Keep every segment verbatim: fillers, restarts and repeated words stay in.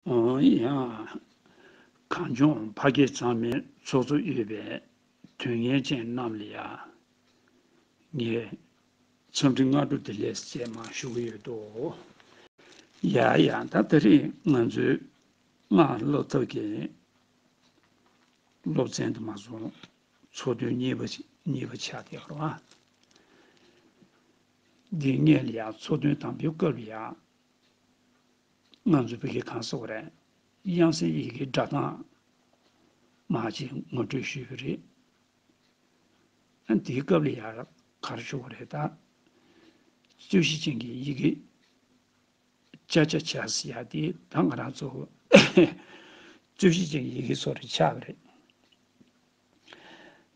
ཡང་། གངས་ལྗོངས་ཕ་སྐད་གཙང་མའི་ཚོགས་གཙོ་དབུས་པའི་དོན་གཉེར་ཅན་རྣམས་ལ་ཡང་། ངས་འཚམས་འདྲི་སྔ་དྲོ་བདེ་ལེགས་ཞེས་མར་ཞུ་གི་ཡོད་དོ། ཡ་ཡ། ད་དེ་རིང་ང་ཚོའི་སྔགས་སློབ་ཐབས་ཀྱི་སློབ་ཚན་དུ་མ་སོང་། ཚོགས་ཐུན་གཉིས་པ་གཉིས་པ་ཆགས་བསྡད་ཡོད་རེད་བ། འདི་སྔོན་ལ་ཡང་ཚོགས་ཐུན་དང་པོའི་སྐབས་ལ་ཡང་། ང་ཚོ་བོད་སྐད་གང་ཟེར་བ་རེད། དབྱངས་གསལ་ཡི་གེའི་སྒྲ་གདངས་མར་ཅིག་ངོ་སྤྲོད་ཞུས་པ་རེད། ཨ། དེའི་སྐབས་ལ་ཡང་ག་རེ་ཞུ་དགོས་རེད་ད། རྩོད་གཞི་ཅན་གྱི་ཡི་གེ་ཅ་ཆ་ཇ་ཟེར་ཡ་དེ་ད་ང་རང་ཚོ་རྩོད་གཞི་ཅན་གྱི་ཡི་གེ་སོགས་རེད་ཆགས་པ་རེད།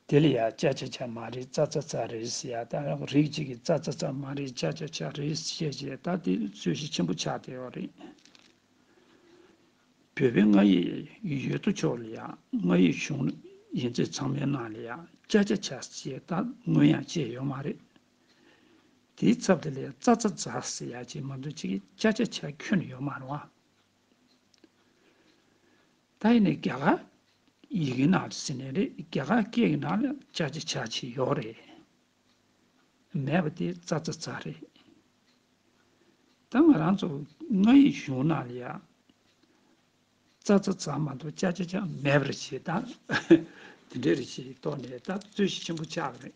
དེ་ལ་ཡང་ཅ་ཆ་ཇ་མ་རེད་ཙ་ཙ་ཙ་རེད་ཟེར་ཡ། ད་རིགས་གཅིག་གིས་ཙ་ཙ་ཙ་མ་རེད་ཅ་ཆ་ཇ་རེད་ཟེར་བྱས་ད་དེ་རྩོད་གཞི་ཆེན་པོ་ཆགས་བསྡད་ཡོད་རེད། བོད་པའི་སྔགས་ཡིག་ཡོད་དོ་ཅོག་ལ་ཡང་སྔགས་ཡིག་གཞུང་ཡིག་ཚད་ཚང་མའི་ནང་ལ་ཡང་ཅ་ཆ་ཇ་ཟེར་ཡ་ད་སྔོན་ཡང་བྱས་ཡོད་མ་རེད། དེའི་ཚབ་དེ་ལ་ཙ་ཙ་ཙ་ཟེར་ཡ་ཅིག་མ་གཏོགས་ཅིག་གིས་ཅ་ཆ་ཇ་ཁྱོན་ནས་ཡོད་མ་རེད་བ། ད་ཡིན་ནའི་རྒྱ་གར་ཡི་གེ་ནང་ཟེར་ནའི་རེད། རྒྱ་གར་སྐད་ཀྱི་ནང་ལ་ཅ་ཆ་ཇ་ཅིག་ཡོད་རེད། མེད་པ་དེ་ཙ་ཙ་ཙ་རེད། ད་ང་རང་ཚོ་སྔགས་ཡིག་གཞུང་ནང་ལ་ཡ་ཙ་ཙ་ཙ་མ་གཏོགས་ཅ་ཆ་ཇ་མེད་པ་རེད་ཅེས་ད་དེ་འདྲའི་རེད་ཅེས་ཐོག་ནས་ད་རྩོད་གཞི་ཆེན་པོ་ཆགས་པ་རེད།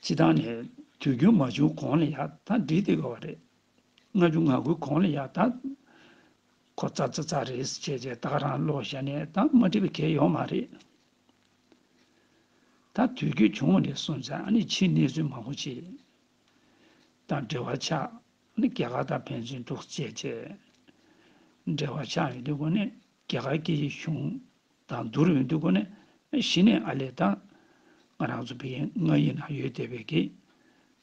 སྤྱིར་བཏང་ནས་དུས་རྒྱུན་མ་བྱུང་གོང་ལ་ཡ་ད་འགྲིག་བསྡད་དགོས་པ་རེད། སྔ་འགྱུར་ང་དགོས་གོང་ལ་ཡ་ད་ཁོ་ཙ་ཙ་ཙ་རེད་ཟེར་བྱས་བྱས་ད་ག་རང་ཀློག་བཞག་ནས་ད་མ་འགྲིག་པའི་གལ་ཡོད་མ་རེད། ད་དུས་རྒྱུན་བྱུང་བ་ནས་བཟུང་ཙང་ཨ་ནི་ཕྱིའི་གནས་ཚུལ་མང་པོ་ཅིག་དང་འབྲེལ་བ་ཆགས། ཨ་ནི་རྒྱ་གར་དང་ཕན་ཚུན་འདུག་བྱས་བྱས་འབྲེལ་བ་ཆགས་ཡོང་དུས་སྒོ་ནས་རྒྱ་གར་སྐད་ཡིག་གཞུང་དང་བསྡུར་ཡོང་དུས་སྒོ་ནས་གཞི་ནས་ཨ་ལས་ད་ང་རང་ཚོ་བོད་ཀྱི་སྔགས་ཡིག་ནང་ཡོད་བསྡད་པའི་གི་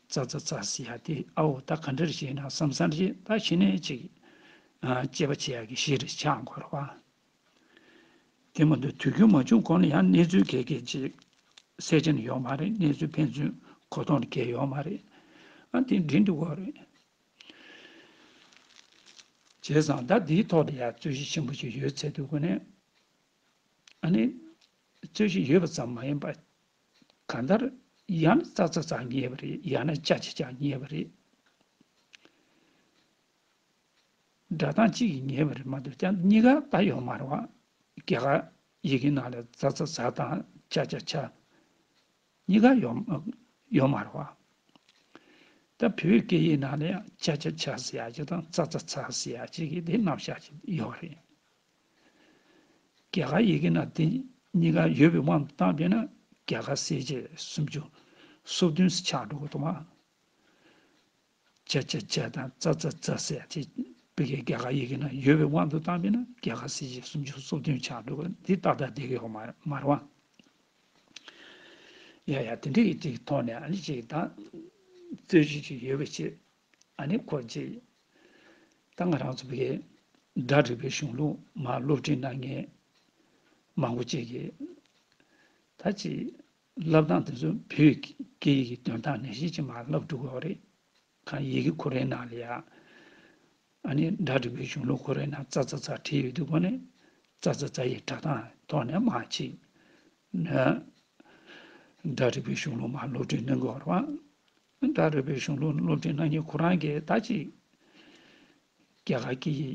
ཙ་ཙ་ཙ་ཟེར་ཡ་དེ་ཨའོ་ད་ག་འདྲ་རེད་ཅེ་ན་བསམ་བསམ་རེད། ད་གཞི་ནས་ཅིག་དཔྱད་པ་བྱེད་ཡ་གི་གཞི་རེད་ཆགས་དགོས་རེད་བ། དེ་མ་གཏོགས་དུས་རྒྱུན་མ་བྱུང་གོང་ལ་ཡང་གནས་ཚུལ་གལ་གལ་ཅིག་གསལ་ཆ་ནི་ཡོད་མ་རེད། གནས་ཚུལ་ཕན་ཚུན་གོ་རྟོགས་ནི་གལ་ཡོད་མ་རེད། ཨ་དེ་འདྲེན་འགྲོ་གི་རེད། བྱས་ཙང་ད་འདིའི་ཐོག་ལ་ཡང་རྩོད་གཞི་ཆེན་པོ་ཞིག་ཡོད་ཚེ་དུས་གོ་ནས་ཨ་ནི་རྩོད་གཞི་ཡོད་པ་ཙམ་མ་ཡིན་པ་གང་ལྟར་ཡང་ཙ་ཙ་ཙ་ཉེས་པ་རེད། ཡང་ན་ཅ་ཆ་ཇ་ཉེས་པ་རེད། སྒྲ་གདངས་གཅིག་གིས་ཉེས་པ་རེད་མ་གཏོགས་ཀྱང་གཉིས་ཀ་ད་ཡོད་མ་རེད་བ། རྒྱ་གར་ཡི་གེ་ནང་ལ་ཙ་ཙ་ཙ་དང་ཅ་ཆ་ཇ་གཉིས་ཀ་ཡོད་ཡོད་མ་རེད་བ། ད་བོད་སྐད་ཡིག་ནང་ལ་ཡང་ཅ་ཆ་ཇ་ཟེར་ཡ་གཅིག་དང་ཙ་ཙ་ཙ་ཟེར་ཡ་གཅིག་གི་དེ་རྣམ་གཞག་ཅིག་ཡོད་རེད། རྒྱ་གར་ཡི་གེ་ནང་དེ་གཉིས་ཀ་ཡོད་པའི་དབང་དུ་བཏང་པས་ན་རྒྱ་གར་གསལ་བྱེད་སུམ་ཅུ་སོ་བདུན་ཙམ་ཆགས་འགྲོ་གི་འདུག་བ། ཅ་ཆ་ཇ་དང་ཙ་ཙ་ཙ་ཟེར་ཡ་དེ་བོད་ཀྱི་རྒྱ་གར་ཡི་གེ་ནང་ཡོད་པའི་དབང་དུ་བཏང་པས་ན་རྒྱ་གར་གསལ་བྱེད་སུམ་ཅུ་སོ་བདུན་ཆགས་འགྲོ་གི་འདི་ཏག་ཏག་བསྡད་ཀྱི་ཡོད་མ་མ་རེད་བ། ཡ་ཡ་དེ་འདྲ་ཡི་ཅིག་ཐོག་ནས་ཨ་ནི་ཅིག་ད་རྩོད་གཞི་ཅིག་ཡོད་པའི་ཕྱིར། ཨ་ནི་ཁོ་ཅིག་ད་ང་རང་ཚོ་བོད་སྒྲ་རིག་པའི་གཞུང་ལུགས་མར་སློབ་ཁྲིད་གནང་མཁན་མང་པོ་ཅིག་གིས་ད་ཅིག་བསླབ་སྟངས་དེ་ཚོ་བོད་སྐད་ཡིག་གི་དོན་དག་ནང་བཞིན་ཅིག་མར་བསླབ་འགྲོ་གི་ཡོད་རེད། གང་ཡི་གེ་ཁོ་རའི་ནང་ལ་ཡ། ཨ་ནི་སྒྲ་རིག་པའི་གཞུང་ལུགས་ཁོ་རའི་ནང་ཙ་ཙ་ཙ་བྲིས་ཡོད་དུས་སྒོ་ནས་ཙ་ཙ་ཙ་ཡི་སྒྲ་གདངས་ཐོག་ནས་མར་ཅིག་ནས་སྒྲ་རིག་པའི་གཞུང་ལུགས་མར་སློབ་ཁྲིད་གནང་གི་ཡོད་རེད་བ། སྒྲ་རིག་པའི་གཞུང་ལུགས་སློབ་ཁྲིད་གནང་མཁན་ཁོ་རང་གིས་ད་ཅིག་རྒྱ་གར་གྱི་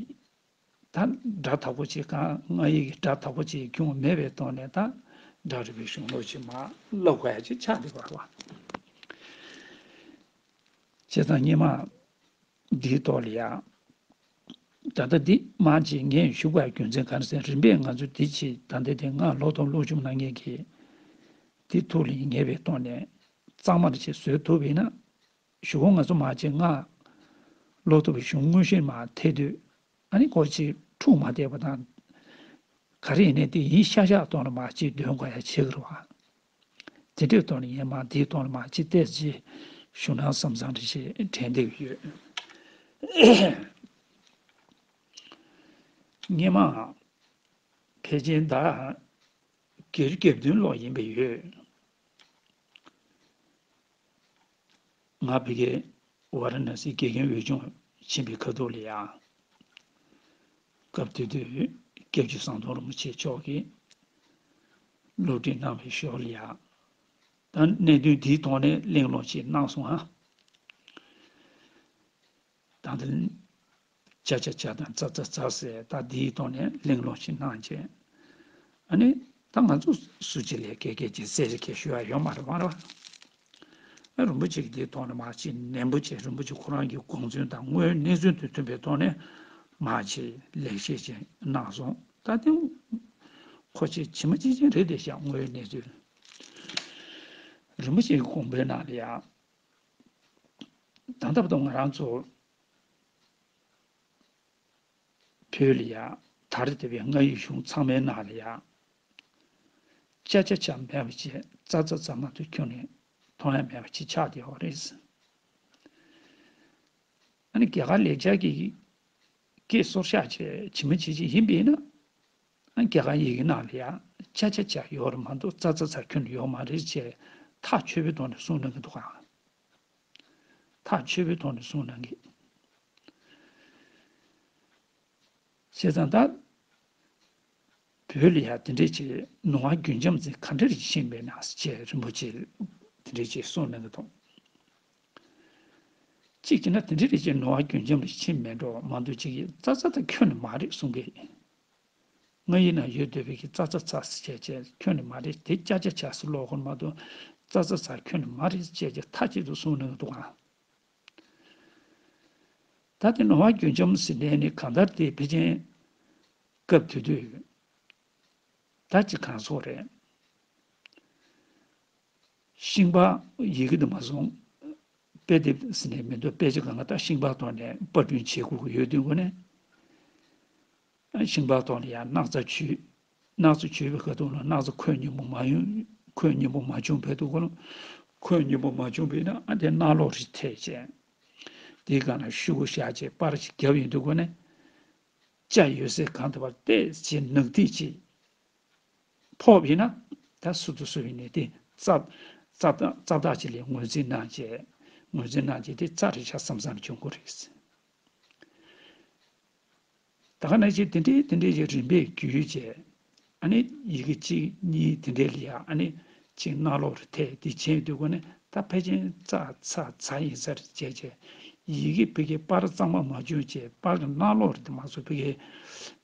ད་སྒྲ་དག་པོ་ཅིག་གང་སྔགས་ཡིག་གི་སྒྲ་དག་པོ་ཅིག་ཁྱོན་མེད་པའི་ཐོག་ནས་ད་སྒྲ་རིག་པའི་གཞུང་ལུགས་ཅིག་མར་བསླབ་དགོས་ཡ་ཅིག་ཆགས་བསྡད་པ་རེད་བ། བྱས་ཙང་སྔོན་མ་འདིའི་ཐོག་ལ་ཡ། ད་ལྟ་འདི་མར་ཅིག་ངས་ཞུ་དགོས་རྒྱུ་མཚན་ག་རེ་ཟེར་རིམ་པས་ང་ཚོ་འདི་ཅིག་ད་ལྟ་འདི་སྔགས་སློབ་ཐོབ་སློབ་སྦྱོང་གནང་མཁན་གྱིས་འདི་ཐུགས་ལ་ངེས་པའི་ཐོག་ནས་གཙང་མར་ཅིག་བཟོ་ཐུབ་པ་ཡིན་ན། གཞུག་གུ་ང་ཚོ་མར་ཅིག་སྔགས་སློབ་ཐོབ་པའི་གཞུང་དངོས་གཞིར་མར་ཐེག་དུས་ཨ་ནི་ཁོ་ཅིག་འཁྲུག་མ་བསྡད་པ་དང་། ག་རེ་ཡིན་ནའི་དེ་ཡིན་ཤག་ཤག་ཐོག་ནས་མར་ཅིག་འདོན་དགོས་ཡ་བྱེད་ཀྱི་རེད་བ། དེ་འདྲའི་ཐོག་ནས་ངས་མར་འདིའི་ཐོག་ནས་མར་ཅིག་ཏོག་ཙམ་ཞུ་ན་བསམ་བསམ་རེ་ཞིག་དྲན་བསྡད་ཀྱི་ཡོད། སྔོན་མ་ཕལ་ཆེར་ཟླ་བརྒྱད་ཅུ་གྱ་བདུན་ལོ་ཡིན་པ་ཡོད། ང་ཕ་གིར་ཝཱ་ར་ཎ་སིའི་དགེ་རྒན་འོས་སྦྱོང་ཕྱིན་པའི་ཁ་ཐུག་ལ་ཡང་ སྐབས་དེ་དུས་སྐྱབས་རྗེ་ཟམ་གདོང་རིན་པོ་ཆེ་མཆོག་གིས་སློབ་ཁྲིད་གནང་བའི་ཞོར་ལ་ཡ། ད་གནད་དོན་འདིའི་ཐོག་ནས་གླེང་སློང་ཅིག་གནང་སོང་ཨ། ད་ལྟ་ཅ་ཆ་ཅ་དང་ཙ་ཙ་ཙ་ཟེར་ད་འདིའི་ཐོག་ནས་གླེང་སློང་ཅིག་གནང་རྗེས། ཨ་ནི་ད་ང་ཚོ་སུ་གཅིག་ལ་སྐད་སྐད་ཅིག་གསལ་བཤད་ཞུ་ཡ་ཡོད་མ་རེད་མ་རེད་བ། རིན་པོ་ཆེ་གིས་དེའི་ཐོག་ནས་མར་ཅིག་ནན་པོ་བྱས། རིན་པོ་ཆེ་ཁོ་རང་གི་དགོངས་ཚུལ་དང་དངོས་ཡོད་གནས་ཚུལ་དང་མཐུན་པའི་ཐོག་ནས་མར་ཅིག་ལེགས་བཤད་ཅིག་གནང་སོང་། ད་དེ་ཁོ་ཅིག་ཇི་མ་ཇི་བཞིན་རེད་དེ་ཤག་དངོས་ཡོད་གནས་ཚུལ། རིན་པོ་ཆེ་གི་དགོངས་པའི་ནང་ལ་ཡ། ད་ལྟ་བར་དུ་ང་རང་ཚོ་བོད་ལ་ཡ། ད་རེས་བསྡད་པའི་སྔ་ཡོད་གཞུང་ཚང་མའི་ནང་ལ་ཡ། ཅ་ཆ་ཅ་མེད་པ་བྱས། ཙ་ཙ་ཙ་མ་གཏོགས་ཁྱོན་ནས་མཐོང་ཡ་མེད་པ་ཅིག་ཆགས་བསྡད་ཡོད་རེད། ཨ་ནི་རྒྱ་གར་ལེགས་སྦྱར་གྱི་སྐད་སོར་བཞག་བྱས་ཇི་མ་ཇི་བཞིན་ཡིན་པས་ན། ཨ། རྒྱ་གར་ཡི་གེ་ནང་ལ་ཡ་ཅ་ཆ་ཅ་ཡོད་རེད་མ་གཏོགས་ཙ་ཙ་ཙ་ཁྱོན་ནས་ཡོད་མ་རེད་ཅེས་ཐག་ཆོད་པའི་ཐོག་ནས་གསུངས་གནང་གི་འདུག་ག། ཐག་ཆོད་པའི་ཐོག་ནས་གསུངས་གནང་གི། བྱས་ཙང་ད་བོད་ལ་ཡ་དེ་འདྲས་ཅིག་ནོར་བ་རྒྱུན་འབྱམས་ཟེར་ག་འདྲ་རེ་ཕྱིན་པས་ན་ཅེས་རིན་པོ་ཆེ་དེ་འདྲས་ཅིག་གསུངས་གནང་གི་འདུག། གཅིག་བྱས་ན་དེ་འདྲ་རེ་ཅིག་ནོར་བ་རྒྱུན་འབྱམས་ལ་ཕྱིན་མེད་འགྲོ་མ་གཏོགས་ཅིག་གིས་ཙ་ཙ་ད་ཁྱོན་ནས་མ་རེད་གསུང་གི། ང་ཡི་ནང་ཡོད་བསྡད་པའི་གི་ཙ་ཙ་ཙ་ཟེར་བྱས་བྱས་ཁྱོན་ནས་མ་རེད། དེ་ཅ་ཆ་ཅ་ཟེར་ཀློག་དགོས་མ་གཏོགས་ཙ་ཙ་ཙ་ཁྱོན་ནས་མ་རེད་བྱས་བྱས་མཐའ་གཅིག་ཏུ་གསུངས་གནང་གི་འདུག་ག། ད་དེ་ནོར་བ་རྒྱུན་འབྱམས་ཟེར་ནས་ནི་གང་ལྟར་དེ་ཕལ་ཆེར་སྐབས་དེ་དུས་ད་ཅི་གང་སོགས་རེད། ཤིང་པ་ཡི་གེ་དུ་མ་སོང་། དཔེ་དེབ་ཟེར་ནས་མི་འདུག། དཔེ་ཆ་གང་ག་ད་ཤིང་པ་ཐོག་ནས་པར་སྐྲུན་བྱེད་དགོས་ཀྱི་ཡོད་དུས་སྒོ་ནས། ཤིང་པ་ཐོག་ནས་ཡང་སྣག་ཚ་བྱུགས། སྣག་ཚ་བྱུགས་པའི་ཁ་ཐུག་ལ་སྣག་ཚ་ཁོད་སྙོམས་པོ་མ་ཡོང་། ཁོད་སྙོམས་པོ་མ་བྱུང་བའི་དུས་སྒོ་ནས། ཁོད་སྙོམས་པོ་མ་བྱུང་བས་ན་ཨ་དེ་སྣག་སློག་རེ་ཐེབས་བྱས། དེའི་སྒང་ལ་ཤོག་གུ་བཞག་བྱས་པར་ཞིག་བརྒྱབ་ཡོང་དུས་སྒོ་ནས། ཅ་ཡོད་སའི་སྒང་དུ་བ་ཏོག་ཙམ་ནག་ཐིག་ཅིག་ཕོག་པ་ཡིན་ན། ད་སུ་དང་སུ་ཡིན་ནའི་དེ་ཙ་ཙ་ཙ་བདག་ཅིག་ལ་ངོས་འཛིན་གནང་བྱས། ངོས་འཛིན་གནང་བྱས་དེ་ཙ་རེད་ཤག་བསམ་བསམ་བྱུང་གི་རེད། ད་ག་ནང་བཞིན་དེ་འདྲའི་དེ་འདྲའི་ཡི་རིམ་པས་བརྒྱུད་བྱས། ཨ་ནི་ཡི་གེ་གཅིག་གཉིས་དེ་འདྲའི་ལ་ཡ་ཨ་ནི་གཅིག་སྣག་སློག་རེ་ཐེབས་དེ་བྱས་དུས་སྒོ་ནས་ད་ཕལ་ཆེར་ཙ་ཚ་ཛ་ཡིན་ས་རེད་བྱས་བྱས། ཡི་གེ་ཕ་གིའི་པར་གཙང་མ་མ་བྱུང་བྱས་པར་གྱི་སྣག་སློག་རེ་དེ་མ་སོང་ཕ་གིའི་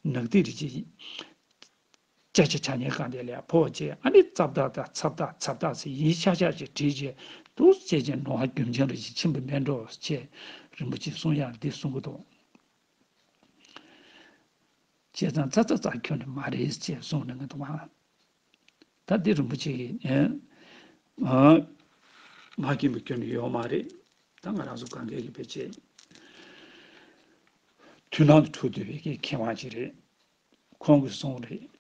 ནག་ཐིག་རེ་ཅིག་ཅ་ཆ་ཅ་ཉེ་གང་དེ་ལ་ཡ་ཕོག་བྱས། ཨ་ནི་ཙ་བདག་དང་ཚ་བདག་ཚ་བདག་ཟེར་ཡིག་ཆ་ཆ་ཅིག་བྲིས་བྱས་འདུག་བྱས་བྱས་ནོར་བ་རྒྱུན་འབྱམས་རེ་ཅིག་ཕྱིན་པ་མེད་འགྲོ་ཅེས་རིན་པོ་ཆེས་གསུང་ཡག་འདི་གསུང་གི་འདུག། བྱས་ཙང་ཙ་ཙ་ཙ་ཁྱོན་ནས་མ་རེད་ཅེས་གསུངས་གནང་གི་འདུག་ག། ད་འདི་རིན་པོ་ཆེ་གིས་ཨེ། ཨ། མ་མཁྱེན་པ་ཁྱོན་ནས་ཡོད་མ་རེད། ད་ང་རང་ཚོ་གང་གས་ཀྱི་བེད་སྤྱད། མཐུན་སྣང་དུ་འཁྲུལ་སྡོད་པའི་གི་མཁས་དབང་ཅིག་རེད། ཁོང་གིས་གསུངས་རེད།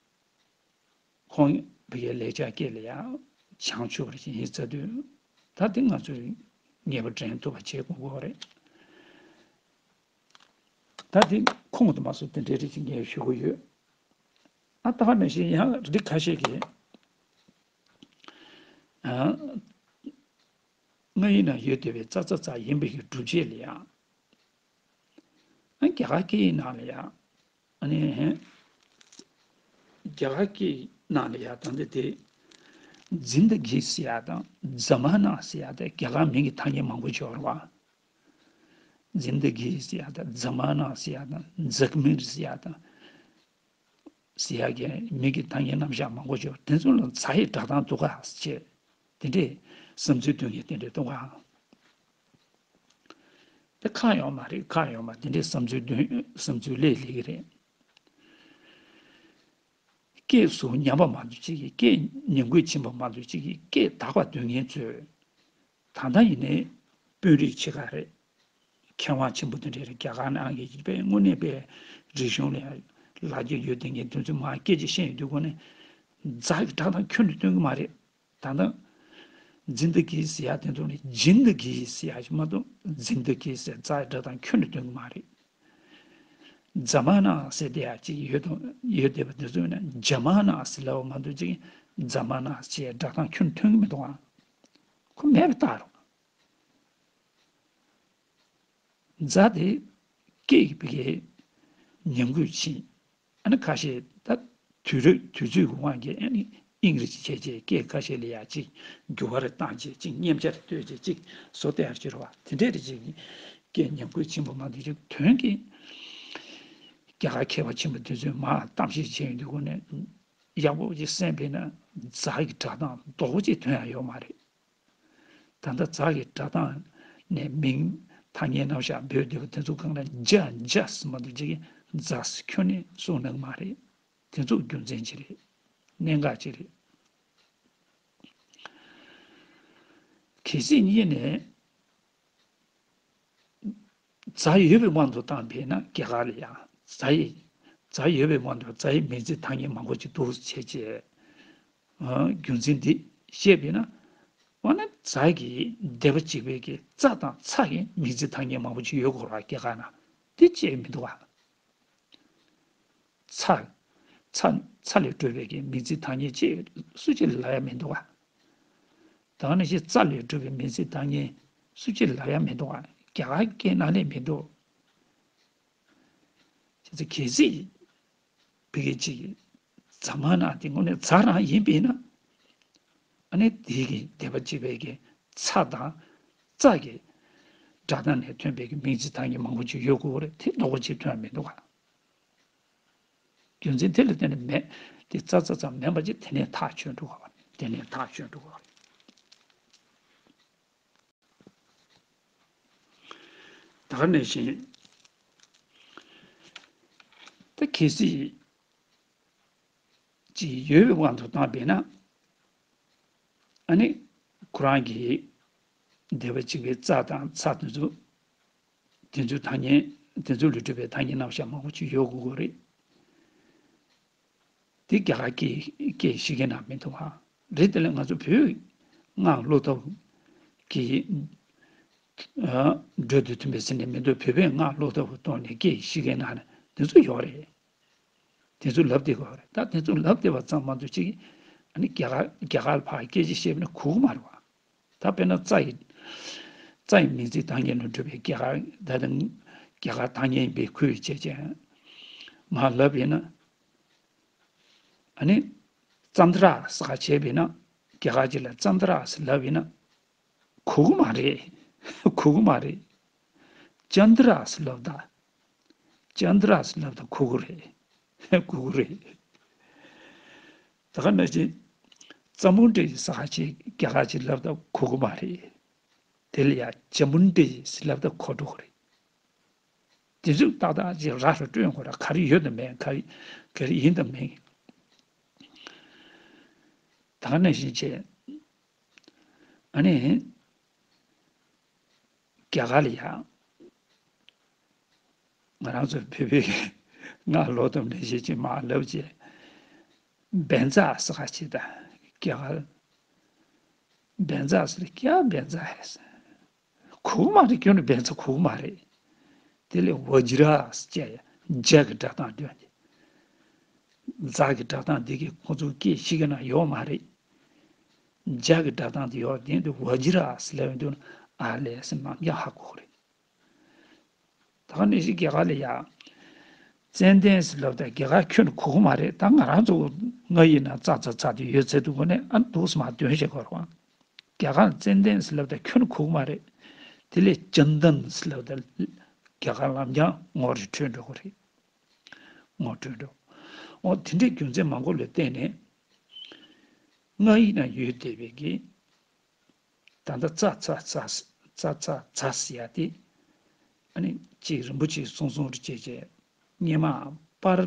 ཁོང་བོད་ཀྱི་ལེགས་སྦྱར་སྐད་ལ་ཡང་བྱང་ཆུབ་རེ་ཅིག་ཡིན་ཟེར་དུས། ད་དེ་ང་ཚོས་ངེས་པ་འདྲེན་ཐུབ་པ་བྱེད་དགོས་ཀྱི་ཡོད་རེད། ད་དེ་ཁོང་དུ་མ་སོང་དེ་འདྲའི་རེ་ཅིག་ངས་ཞུ་གི་ཡོད། ཨ་ད་ག་ནང་བཞིན་ཡང་རིགས་ཁ་ཤས་ཀྱིས། ཨ། སྔ་ཡི་ནང་ཡོད་བསྡད་པའི་ཙ་ཙ་ཙ་ཡིན་པའི་གི་སྒྲུབ་བྱེད་ལ་ཡང་། ཨ་རྒྱ་གར་སྐད་ཡིག་ནང་ལ་ཡང་། ཨ་ནི། རྒྱ་གར་སྐད་ནང་ལ་ཡང་ད་འདི་དེ། ཛིན་ད་གི་ཟེར་ཡག་དང་ཛ་མ་ན་ཟེར་ཡག་དེ་རྒྱ་གར་མིང་གི་ཐ་སྙད་མང་པོ་ཅིག་ཡོད་རེད་བ། ཛིན་ད་གི་ཟེར་ཡག་དང་ཛ་མ་ན་ཟེར་ཡག་དང་ཛག་མིར་ཟེར་ཡག་དང་། ཟེར་ཡག་གི་མིང་གི་ཐ་སྙད་རྣམ་གཞག་མང་པོ་ཅིག་ཡོད། དེ་ཚོ་ལ་ཛ་ཡི་སྒྲ་གདངས་འདུག་ག་ཟེར་བྱས། དེ་འདྲས་བསམ་ཚུལ་འདོན་མཁན་དེ་འདྲས་འདུག་ག། དེ་ཁག་ཡོད་མ་རེད། ཁག་ཡོད་མ་དེ་འདྲས་བསམ་ཚུལ་འདོན་བསམ་ཚུལ་སླེབས་སླེབས་ཀྱི་རེད། སྐད་གཟུགས་ཉམས་པ་མ་གཏོགས་ཅིག་གིས་སྐད་ཉམས་རྒུད་ཕྱིན་པ་མ་གཏོགས་ཅིག་གིས་སྐད་དག་པ་འདོན་མཁན་ཚོས། ད་ལྟ་ཡིན་ནའི་དཔོན་རིགས་ཆེ་ཁག་རེད། མཁས་དབང་ཆེན་པོ་དེ་འདྲས་རེད། རྒྱ་གར་ནང་གི་དཔེ་དངོས་གནས་དཔེ་རིག་གཞུང་ལ་ལ་རྒྱ་ཡོད་བསྡད་མཁན་དེ་ཚོས་མར་སྐད་ཆ་བཤད་ཡོང་དུས་སྒོ་ནས་ཛ་གི་སྒྲ་གདངས་ཁྱོན་ནས་སྟོན་གྱི་མ་རེད། ད་ལྟ་ཛིན་ད་གི་ཟེར་ཡག་དེ་ཚོ་ནི་ཇིན་ད་གི་ཟེར་ཡག་ཞིག་མ་གཏོགས་ཛིན་ད་གི་ཟེར་ཛ་གི་སྒྲ་གདངས་ཁྱོན་ནས་སྟོན་གྱི་མ་རེད། ཛ་མ་ན་ཟེར་དེ་ཡག་ཅིག་ཡོད་དོ། ཡོད་བསྡད་པ་དེ་ཚོ་ནི་ཇ་མ་ན་ཟེར་ལབ་པ་མ་གཏོགས་ཅིག་ཛ་མ་ན་ཟེར་སྒྲ་གདངས་ཁྱོན་ནས་ཐོན་གྱི་མི་འདུག་ཨ། ཁོ་མེད་པ་ལྟར། ཛ་དེ་སྐད་ཀྱི་ཕ་གིའི་ཉམས་རྒུད་ཕྱིན། ཨ་ནི་ཁ་ཤས་ད་དུས་རབས་དུས་ཚོད་ཀྱི་དབང་གིས་ཨ་ནི་ཨིན་རི་ཇི་བྱས་བྱས་སྐད་ཁ་ཤས་ལ་ཡ་གཅིག་འགྱུར་བ་རེ་བཏང་བྱས་གཅིག་མཉམ་ཆ་རེ་བཏོད་བྱས་གཅིག་བཟོ་བསྡད་ཡ་ཅིག་རེད་བ། དེ་འདྲས་རེ་གཅིག་སྐད་ཉམས་རྒུད་ཕྱིན་པ་མ་གཏོགས་ཅིག་དོན་གྱིས་རྒྱ་གར་མཁས་པ་ཆེན་པོ་དེ་ཚོས་མར་གཏམ་བཤད་བྱས་ཡོང་དུས་སྒོ་ནས་ཡག་པོ་ཅིག་གསན་པས་ན་རྫ་གི་སྒྲ་གདངས་རྡོག་པོ་ཅིག་ཐོན་ཡ་ཡོད་མ་རེད། ད་ལྟ་རྫ་གི་སྒྲ་གདངས་ནས་མིང་ཐ་སྙད་རྣམ་གཞག་འབོད་བསྡད་པ་དེ་ཚོ་སྒང་ལ་འཇའ་འཇའ་ཟེར་མ་གཏོགས་ཅིག་རྫ་ཟེར་ཁྱོན་ནས་གསུངས་གནང་མ་རེད། དེ་ཚོ་རྒྱུ་མཚན་ཅིག་རེད། གནད་འགག་ཅིག་རེད། གལ་སྲིད་གཉིས་ནས་རྫ་ཡོད་པའི་དབང་དུ་བཏང་བས་ན་རྒྱ་གར་ལ་ཡང་རྫ་ཡི་རྫ་ཡོད་པའི་དབང་དུ་རྫ་ཡི་མིང་ཚིག་ཐ་སྙད་མང་པོ་ཅིག་འདུག་བྱས་རྗེས། རྒྱུ་མཚན་འདི་བཤད་པས་ན། འོ་ན་རྫ་གི་སྡེ་པ་གཅིག་པའི་གི་རྩ་དང་ཚ་གི་མིང་ཚིག་ཐ་སྙད་མང་པོ་ཅིག་ཡོད་དགོས་ར་རྒྱ་གར་ན། དེ་བཅད་མི་འདུག་ག་ཚ། ཚ། ཚ་ལས་གྲུབ་པའི་གི་མིང་ཚིག་ཐ་སྙད་ཅིག་སུ་གཅིག་ལ་ཡང་མི་འདུག་ག་ད་ནི་ཞེས་རྩ་ལས་གྲུབ་པའི་མིང་ཚིག་ཐ་སྙད་སུ་གཅིག་ལ་ཡང་མི་འདུག་ག་རྒྱ་གར་སྐད་ནང་ནས་མི་འདུག་ཁྱེད་ཚོ་གལ་སྲིད་བི་གེ་གཅིག་གི་རྫ་མ་ན་དེ་དངོས་གནས་རྫ་རང་ཡིན་པས་ན། ཨ་ནི་དེའི་གི་སྡེ་པ་གཅིག་པའི་གི་ཚ་དང་རྩ་གི་སྒྲ་གདངས་ནས་ཐོན་པའི་གི་མིང་ཚིག་ཐ་སྙད་མང་པོ་ཅིག་ཡོད་དགོས་རེད། དེ་རྡོག་པོ་གཅིག་ཐོན་མི་འདུག་ག་རྒྱུ་མཚན་དེ་ལ་བརྟེན་ནས་མེད། དེ་རྩ་རྩ་ཙམ་མིན་པ་ཅིག་དེ་ནས་ཐག་ཆོད་འགྲོ་ག་དེ་ནས་ཐག་ཆོད་འགྲོ་ག་ད་ག་ནང་བཞིན་ད་གལ་སྲིད་ཅིག་ཡོད་པའི་དབང་དུ་བཏང་བས་ན། ཨ་ནི་ཁོ་རང་གི་སྡེ་པ་གཅིག་པའི་རྩ་དང་ཚ་དེ་ཚོ་དེ་ཚོའི་ཐ་སྙད་དེ་ཚོ་ལས་གྲུབ་པའི་ཐ་སྙད་རྣམ་གཞག་མང་པོ་ཅིག་ཡོད་དགོས་ཀྱི་རེད། དེ་རྒྱ་གར་སྐད་སྐད་ཤེས་མཁན་ན་མི་འདུག་ག་རེད། དེ་ལས་ང་ཚོ་བོད་སྔགས་སློབ་ཐབས་ཀྱི་འགྲོས་དེ་མཐུན་པའི་ཟེར་ནས་མི་འདུག་བོད་པས་སྔགས་སློབ་ཐབས་ཀྱི་ཐོག་ནས་སྐད་ཤེས་མཁན་ན་དེ་ཚོ་ཡོད་རེད། དེ་ཚོ་ལབ་བསྡད་དགོས་རེད། ད་དེ་ཚོ་ལབ་བསྡད་པ་ཙམ་མ་གཏོགས་ཅིག་ཨ་ནི་རྒྱ་གར་རྒྱ་གར་ལ་ཕར་སྐད་ཆ་བཤད་པ་ན་གོ་གི་མ་རེད་བ། ད་དཔེར་ན་རྩ་ཡི་རྩ་ཡི་མིང་ཚིག་ཐ་སྙད་ལ་གྲུབ་པའི་རྒྱ་གར་ད་ལྟ་རྒྱ་གར་ཐ་སྙད་ཡིན་པའི་ཁུལ་བྱས་ཀྱང་མར་ལབ་ཡིན་ན། ཨ་ནི་ཙནྡྲ་ཟེར་བྱས་པས་ན་རྒྱ་གར་ཅིག་ལ་ཙནྡྲ་ཟེར་ལབ་ཡིན་ན། གོ་གི་མ་རེད། གོ་གི་མ་རེད། ཅནྡྲ་ཟེར་ལབ་ད། ཅནྡྲ་ཟེར་ལབ་ད་གོ་གི་རེད། གོ་གི་རེད། ད་ག་ནང་བཞིན་ཙ་མུ་ཌི་ཟེར་བྱས་རྒྱ་གར་ཅིག་ལབ་ད་གོ་གི་མ་རེད། དེ་ལ་ཡ་ཅ་མུ་ཌི་ཟེར་ལབ་ད་གོ་འགྲོ་གི་རེད། དེ་ཚོ་ཏག་ཏག་ཅིག་ར་རུ་སྤྲོད་དགོས་ར། ག་རེ་ཡོད་དམ་མེད་ག་རེ་ག་རེ་ཡིན་དམ་མེད། ད་ག་ནང་བཞིན་བྱས། ཨ་ནི། རྒྱ་གར་ལ་ཡ། ང་རང་ཚོ་བོད་པའི་སྔགས་ལོ་དུམ་ནས་བཤད་ཀྱི་མ་ལབ་ཀྱི། བཛྲ་ཟེར་ག་ཅིག་ད། རྒྱ་གར། བཛྲ་ཟེར་ཀྱ་བཛྲ་ཧེ་ཟེར། གོ་གི་མ་རེད། ཁྱོད་ནི་བཛྲ་གོ་གི་མ་རེད། དེ་ལས་བཛྲ་ཟེར་ཀྱ་ཡ་ཇ་གི་སྒྲ་གདངས་སྟོན་ཏེ། ཛ་གི་སྒྲ་གདངས་འདི་གི་ཁོང་ཚོ་སྐད་ཤེས་ཀྱི་ན་ཡོད་མ་རེད། ཇ་གི་སྒྲ་གདངས་འདི་ཡོད། དེ་འདི་བཛྲ་ཟེར་ལབ་ཡོང་དུས་ན་ཨ་ལས་ཟེར་ནམ་ཡང་ཧ་གོ་གི་རེད། ད་ག་ནང་བཞིན་རྒྱ་གར་ལ་ཡ། ཙན་དན་ཟེར་ལབ་ད་རྒྱ་གར་ཁྱོན་ནས་གོ་གི་མ་རེད། ད་ང་རང་ཚོ་ང་ཡིན་ན་ཙ་ཙ་ཙ་དེ་ཡོད་ཚད་དུ་གོ་ནས་ཨ་འདུག་སེ་མ་འདོན་བྱེད་དགོས་རེད་བ། རྒྱ་གར་ཙན་དན་ཟེར་ལབ་ད་ཁྱོན་ནས་གོ་གི་མ་རེད། དེ་ལས་ཅན་དན་ཟེར་ལབ་ད་རྒྱ་གར་ལམ་རྒྱང་ངོ་རེ་འཕྲོད་འགྲོ་གི་རེད། ངོ་འཕྲོད་འགྲོ། འོ་དེ་འདྲའི་རྒྱུ་མཚན་མང་པོ་ལ་བརྟེན་ནས། སྔགས་ཡིག་ན་ཡོད་བསྡད་པའི་གི། ད་ལྟ་ཙ་ཙ་ཙ་ཙ་ཙ་ཙ་ཟེར་ཡ་དེ། ཨ་ནི་ཅིག་རིན་པོ་ཆེ་གསུང་གསུང་རེ་བྱས་བྱས། སྔོན་མ་པར་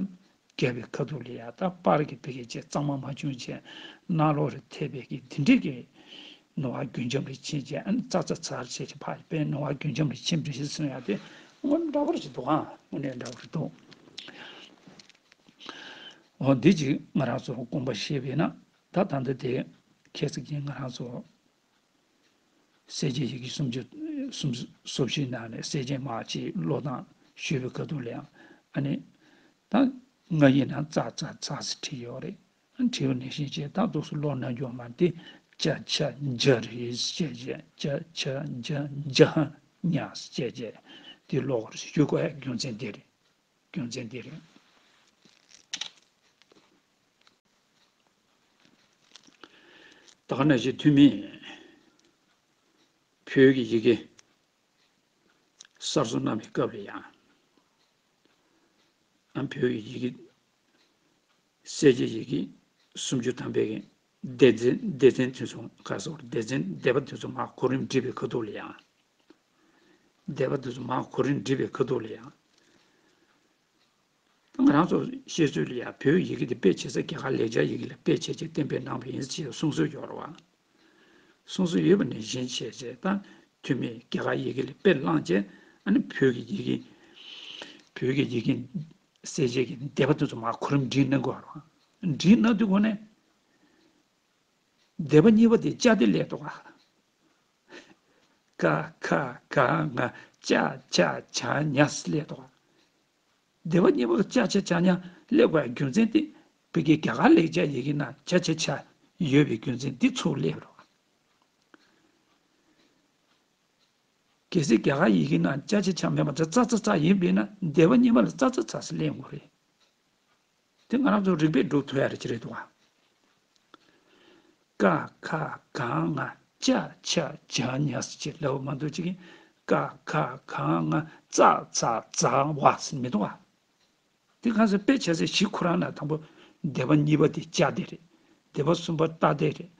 བརྒྱབ་པའི་ཁ་ཐུག་ལ་ཡ་ད་པར་གྱི་བི་གེ་ཅིག་གཙང་མ་མ་བྱུང་བྱས་ནང་ལོགས་རེ་ཐེབས་པའི་གི་དེ་འདྲས་ཀྱི་ནོར་བ་རྒྱུན་འབྱམས་རེ་ཕྱིན་བྱས། ཨ་ནི་ཙ་ཙ་ཙ་རེ་བྱས་བྱས་ཕར་དཔེ་ནོར་བ་རྒྱུན་འབྱམས་རེ་ཕྱིན་པ་རེད་གསུང་ཡ་དེ་དངོས་གནས་འདྲ་པོ་རེ་ཞིག་འདུག་ཨང་། དངོས་གནས་འདྲ་པོ་རེ་འདུག་འོ་འདི་ཅིག་ང་རང་ཚོ་དགོངས་པ་བཞེས་པས་ན། ད་ད་ལྟ་དེ་ཁྱེད་ཚོ་གིས་ང་རང་ཚོ་སེར་བྱེས་ཡི་གེ་སུམ་ཅུ་སུམ་སོ་བཞིའི་ནང་ནས་སེར་བྱེས་མ་ཅིག་ཀློག་སྟངས་ཞུས་པའི་ཁ་ཐུག་ལ་ཡང་ཨ་ནི་ད་ང་ཡིན་ན་ཙ་ཙ་ཙ་ཟེར་བྲིས་ཡོད་རེད། བྲིས་པ་ནང་བཞིན་བྱས་ད་འདུག་སེ་ཀློག་གནང་རྒྱུ་མ་དེ་ཅ་ཆ་ཇ་རེད་ཟེར་བྱས། ཅ་ཆ་ཇ་ཇ་ཧ་ཉ་ཟེར་བྱས་བྱས་དེ་ཀློག་དགོས་རེད་ཞུ་དགོས་ཡ་རྒྱུ་མཚན་དེ་རེད། རྒྱུ་མཚན་འདི་རེད། ད་ག་ནང་བཞིན་ཐོན་མིས་བོད་ཀྱི་ཡི་གེ་གསར་བཟོ་གནང་བའི་སྐབས་ལ་ཡང་། ཨ། བོད་ཀྱི་ཡི་གེ། གསལ་བྱེད་ཡི་གེ་སུམ་ཅུ་ཐམ་པའི་སྡེ་ཚན། སྡེ་ཚན་དེ་ཚོ་ག་སོགས། སྡེ་ཚན། སྡེ་པ་དེ་ཚོ་མར་གོ་རིམ་བསྒྲིགས་པའི་ཁ་ཐུག་ལ་ཡང་། སྡེ་པ་དེ་ཚོ་མར་གོ་རིམ་བསྒྲིགས་པའི་ཁ་ཐུག་ལ་ཡང་། ང་རང་ཚོ་བཤད་ཚུལ་ལ་ཡང་བོད་ཡི་གེ་དེ་དཔེ་བྱེད་ས་རྒྱ་གར་ལེགས་སྦྱར་ཡི་གེ་ལ་དཔེ་བྱས་བྱས་གཏན་འབེབས་གནང་བ་ཡིན་ཞེས་གསུང་སྲོལ་ཡོད་རེད་བ། གསུང་སྲོལ་ཡོད་པ་ནང་བཞིན་བྱས་བྱས། ད་ཐོན་མིས་རྒྱ་གར་ཡི་གེ་ལ་དཔེ་བླངས་བྱས། ཨ་ནི་བོད་ཀྱི་ཡི་གེ། བོད་ཀྱི་ཡི་གེ་གསལ་བྱེད་ཀྱི་སྡེ་པ་དེ་ཚོ་མར་གོ་རིམ་བསྒྲིགས་གནང་དགོས་རེད་བ། བསྒྲིགས་གནང་དུས་སྒོ་ནས། སྡེ་པ་གཉིས་པ་དེ་ཅ་དེ་སླེབས་འདུག་ག་ཀ་ཁ་ག་ང་ཅ་ཆ་ཇ་ཉ་སླེབས་འདུག་ག་སྡེ་པ་གཉིས་པ་ཅ་ཆ་ཇ་ཉ་སླེབས་པའི་རྒྱུ་མཚན་དེ། བོད་ཀྱི་རྒྱ་གར་ལེགས་སྦྱར་ཡི་གེ་ནང་ཅ་ཆ་ཇ་ཡོད་པའི་རྒྱུ་མཚན་འདི་ཚུར་སླེབས་རོགས། གལ་སྲིད་རྒྱ་གར་ཡི་གེ་ནང་ཅ་ཆ་ཇ་མེད་པ་ད་ཙ་ཚ་ཙ་ཡིན་པས་ན། སྡེ་པ་གཉིས་པ་ལ་ཙ་ཚ་ཙ་ཟེར་སླེབས་དགོས་རེད། དེ་ང་རང་ཚོ་རིག་པས་སྒྲུབ་ཐུབ་ཡ་རེ་ཅིག་རེད་འདུག་ག་ཀ་ཁ་ག་ང་ཅ་ཆ་ཇ་ཉ་ཟེར་ཅིག་ལབ་པ་མ་གཏོགས་ཅིག་གིས་ཀ་ཁ་ག་ང་ཙ་ཚ་ཙ་བ་ཟེར་མི་འདུག་ག་དེ་གང་ཟེར། དཔེ་བྱ་ཚིག་བཞི་ཁོ་རང་ན། དང་པོ་སྡེ་པ་གཉིས་པ་དེ་ཅ་དེ་རེད། སྡེ་པ་གསུམ་པ་ཏ་དེ་རེད།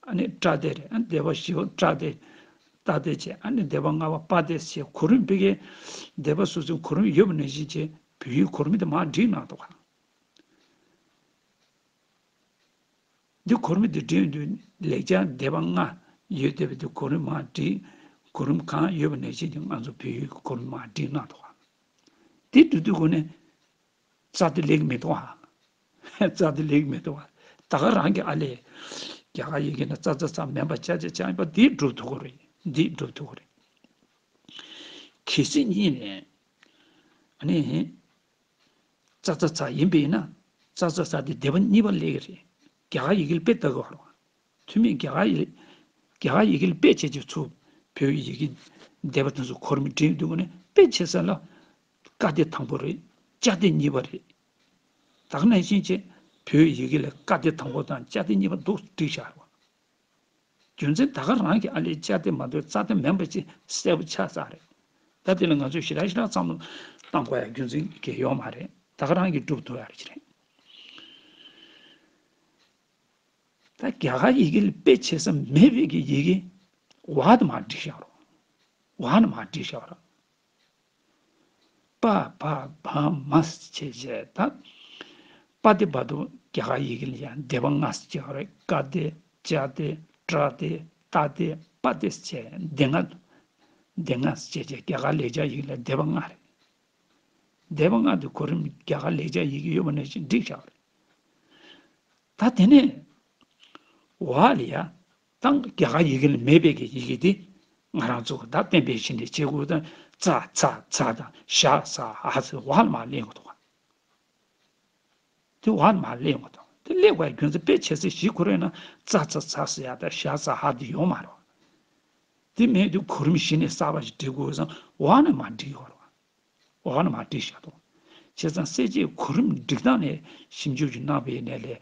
ཨ་ནི་ཏྲ་དེ་རེད། ཨ། སྡེ་པ་བཞི་པ་ཏྲ་དེ། ཏ་དེ་བྱས། ཨ་ནི་སྡེ་པ་ལྔ་པ་པ་དེ་བྱས། གོ་རིམ་བོད་ཀྱི་སྡེ་པ་སོ་སོའི་གོ་རིམ་ཡོད་པ་ནང་བཞིན་བྱས། བོད་ཡིག་གོ་རིམ་དེ་མར་བསྒྲིགས་གནང་འདུག་ག་འདི་གོ་རིམ་དེ་བསྒྲིགས་དུས། ལེགས་སྦྱར་སྡེ་པ་ལྔ་ཡོད་བསྡད་པའི་དེ་གོ་རིམ་མར་བསྒྲིགས། གོ་རིམ་གང་ཡོད་པ་ནང་བཞིན་དེ་ང་ཚོ་བོད་ཡིག་གི་གོ་རིམ་མར་བསྒྲིགས་གནང་འདུག་ག་དེ་བསྒྲུབ་དུས་སྒོ་ནས་ཙ་དེ་སླེབས་ཀྱི་མི་འདུག་ག་ཙ་དེ་སླེབས་ཀྱི་མི་འདུག་ག་ད་ག་རང་གི་ཨ་ལས། རྒྱ་གར་ཡི་གེ་ན་ཙ་ཚ་ཙ་མིན་པ་ཅ་ཆ་ཇ་ཡིན་པ་འདི་སྒྲུབ་ཐུབ་ཀྱི་རེད། འདི་སྒྲུབ་ཐུབ་ཀྱི་རེད། གལ་སྲིད་གཉིས་ནས། ཨ་ནི། ཙ་ཚ་ཙ་ཡིན་པས་ན། ཙ་ཚ་ཙ་དེ་སྡེ་པ་གཉིས་པ་སླེབས་ཀྱི་རེད། རྒྱ་གར་ཡི་གེ་ལ་དཔེ་ལྟ་དགོས་རེད། ཐོན་མིས་རྒྱ་གར་ཡི། རྒྱ་གར་ཡི་གེ་ལ་དཔེ་བྱས་བྱས་ཚུར་བོད་ཡི་གེ་སྡེ་པ་དེ་ཚོ་གོ་རིམ་བསྒྲིགས་དུས་སྒོ་ནས། དཔེ་བྱེད་ས་ལ་ཀ་དེ་དང་པོ་རེད། ཅ་དེ་གཉིས་པ་རེད། ད་ག་ནང་བཞིན་བྱས། བོད་ཡི་གེ་ལ་ཀ་དེ་དང་པོ་དང་ཅ་དེ་གཉིས་པ་འདུག་བསྒྲིགས་བཞག་རེད་བ། རྒྱུ་མཚན་ད་ག་རང་གི་ཨ་ལས་ཅ་དེ་མ་གཏོགས་ཙ་དེ་མིན་པ་ཅིག་གསལ་པོ་ཆགས་ཚར་རེད། ད་དེ་ལ་ང་ཚོས་ཞེ་དྲག་ཞེ་དྲག་བསམ་བློ་གཏང་དགོས་ཡ་རྒྱུ་མཚན་གང་ཡང་ཡོད་མ་རེད། ད་ག་རང་གིས་སྒྲུབ་ཐུབ་ཡ་རེད། ད་རྒྱ་གར་ཡི་གེ་ལ་དཔེ་བྱེད་ས་མེད་པའི་གི་ཡི་གེ་ཝ་དེ་མར་བསྒྲིགས་བཞག་རོགས། ཝ་ནས་མར་བསྒྲིགས་བཞག་རོགས། པ་བ་བ་མ་ཟེར་བྱས་བྱས། ད་པ་དེ་བར་དུ་རྒྱ་གར་ཡི་གེ་ལ་ཡང་སྡེ་པ་ལྔ་ཟེར་བྱས་རེད། ཀ་སྡེ། ཅ་སྡེ། ཏྲ་སྡེ། ཏ་སྡེ། པ་སྡེ་ཟེར་བྱས། སྡེ་ལྔ། སྡེ་ལྔ་ཟེར་བྱས་བྱས། རྒྱ་གར་ལེགས་སྦྱར་ཡི་གེ་ལ་སྡེ་པ་ལྔ་རེད། སྡེ་པ་ལྔ་དེ་གོ་རིམ་རྒྱ་གར་ལེགས་སྦྱར་ཡི་གེ་ཡོད་པ་ནང་བཞིན་བསྒྲིགས་བཞག་རེད། ད་དེ་ནས་ཝ་ལ་ཡ། ད་རྒྱ་གར་ཡི་གེ་ལ་མེད་པའི་གི་ཡི་གེ་དེ་ང་རང་ཚོ་གི་ད་གཏན་འབེབས་བྱས་ནས་བྱེད་དགོས། ད་ཙ་ཚ་ཛ་དང་ཞ་ཟ་འ་ཟེར་ཝ་ལ་མར་སླེབས་དགོས་འདུག་ག་དེ་ཝ་ལ་མར་སླེབས་དགོས་འདུག་དེ་སླེབས་པའི་རྒྱུ་མཚན་དཔེ་བྱེད་ཚིག་བཞི་ཁོ་རེ་ན། ཙ་ཚ་ཛ་ཟེར་ཡ་དང་ཞ་ཟ་འ་དེ་ཡོད་མ་རེད། དེ་མེད་དུས་གོ་རིམ་གཞི་ནས་གསར་པ་ཞིག་སྒྲིག་དགོས་ཙང་ཝ་ནས་མར་སྒྲིག་དགོས་རེད། འོག་ནས་མར་བསྒྲིགས་བཞག་འདུག་བྱས་ཙང་གསལ་བྱེད་གོ་རིམ་སྒྲིག་སྟངས་ནས་ཞིབ་འཇུག་ཅིག་གནང་བའི་ནས་ལས།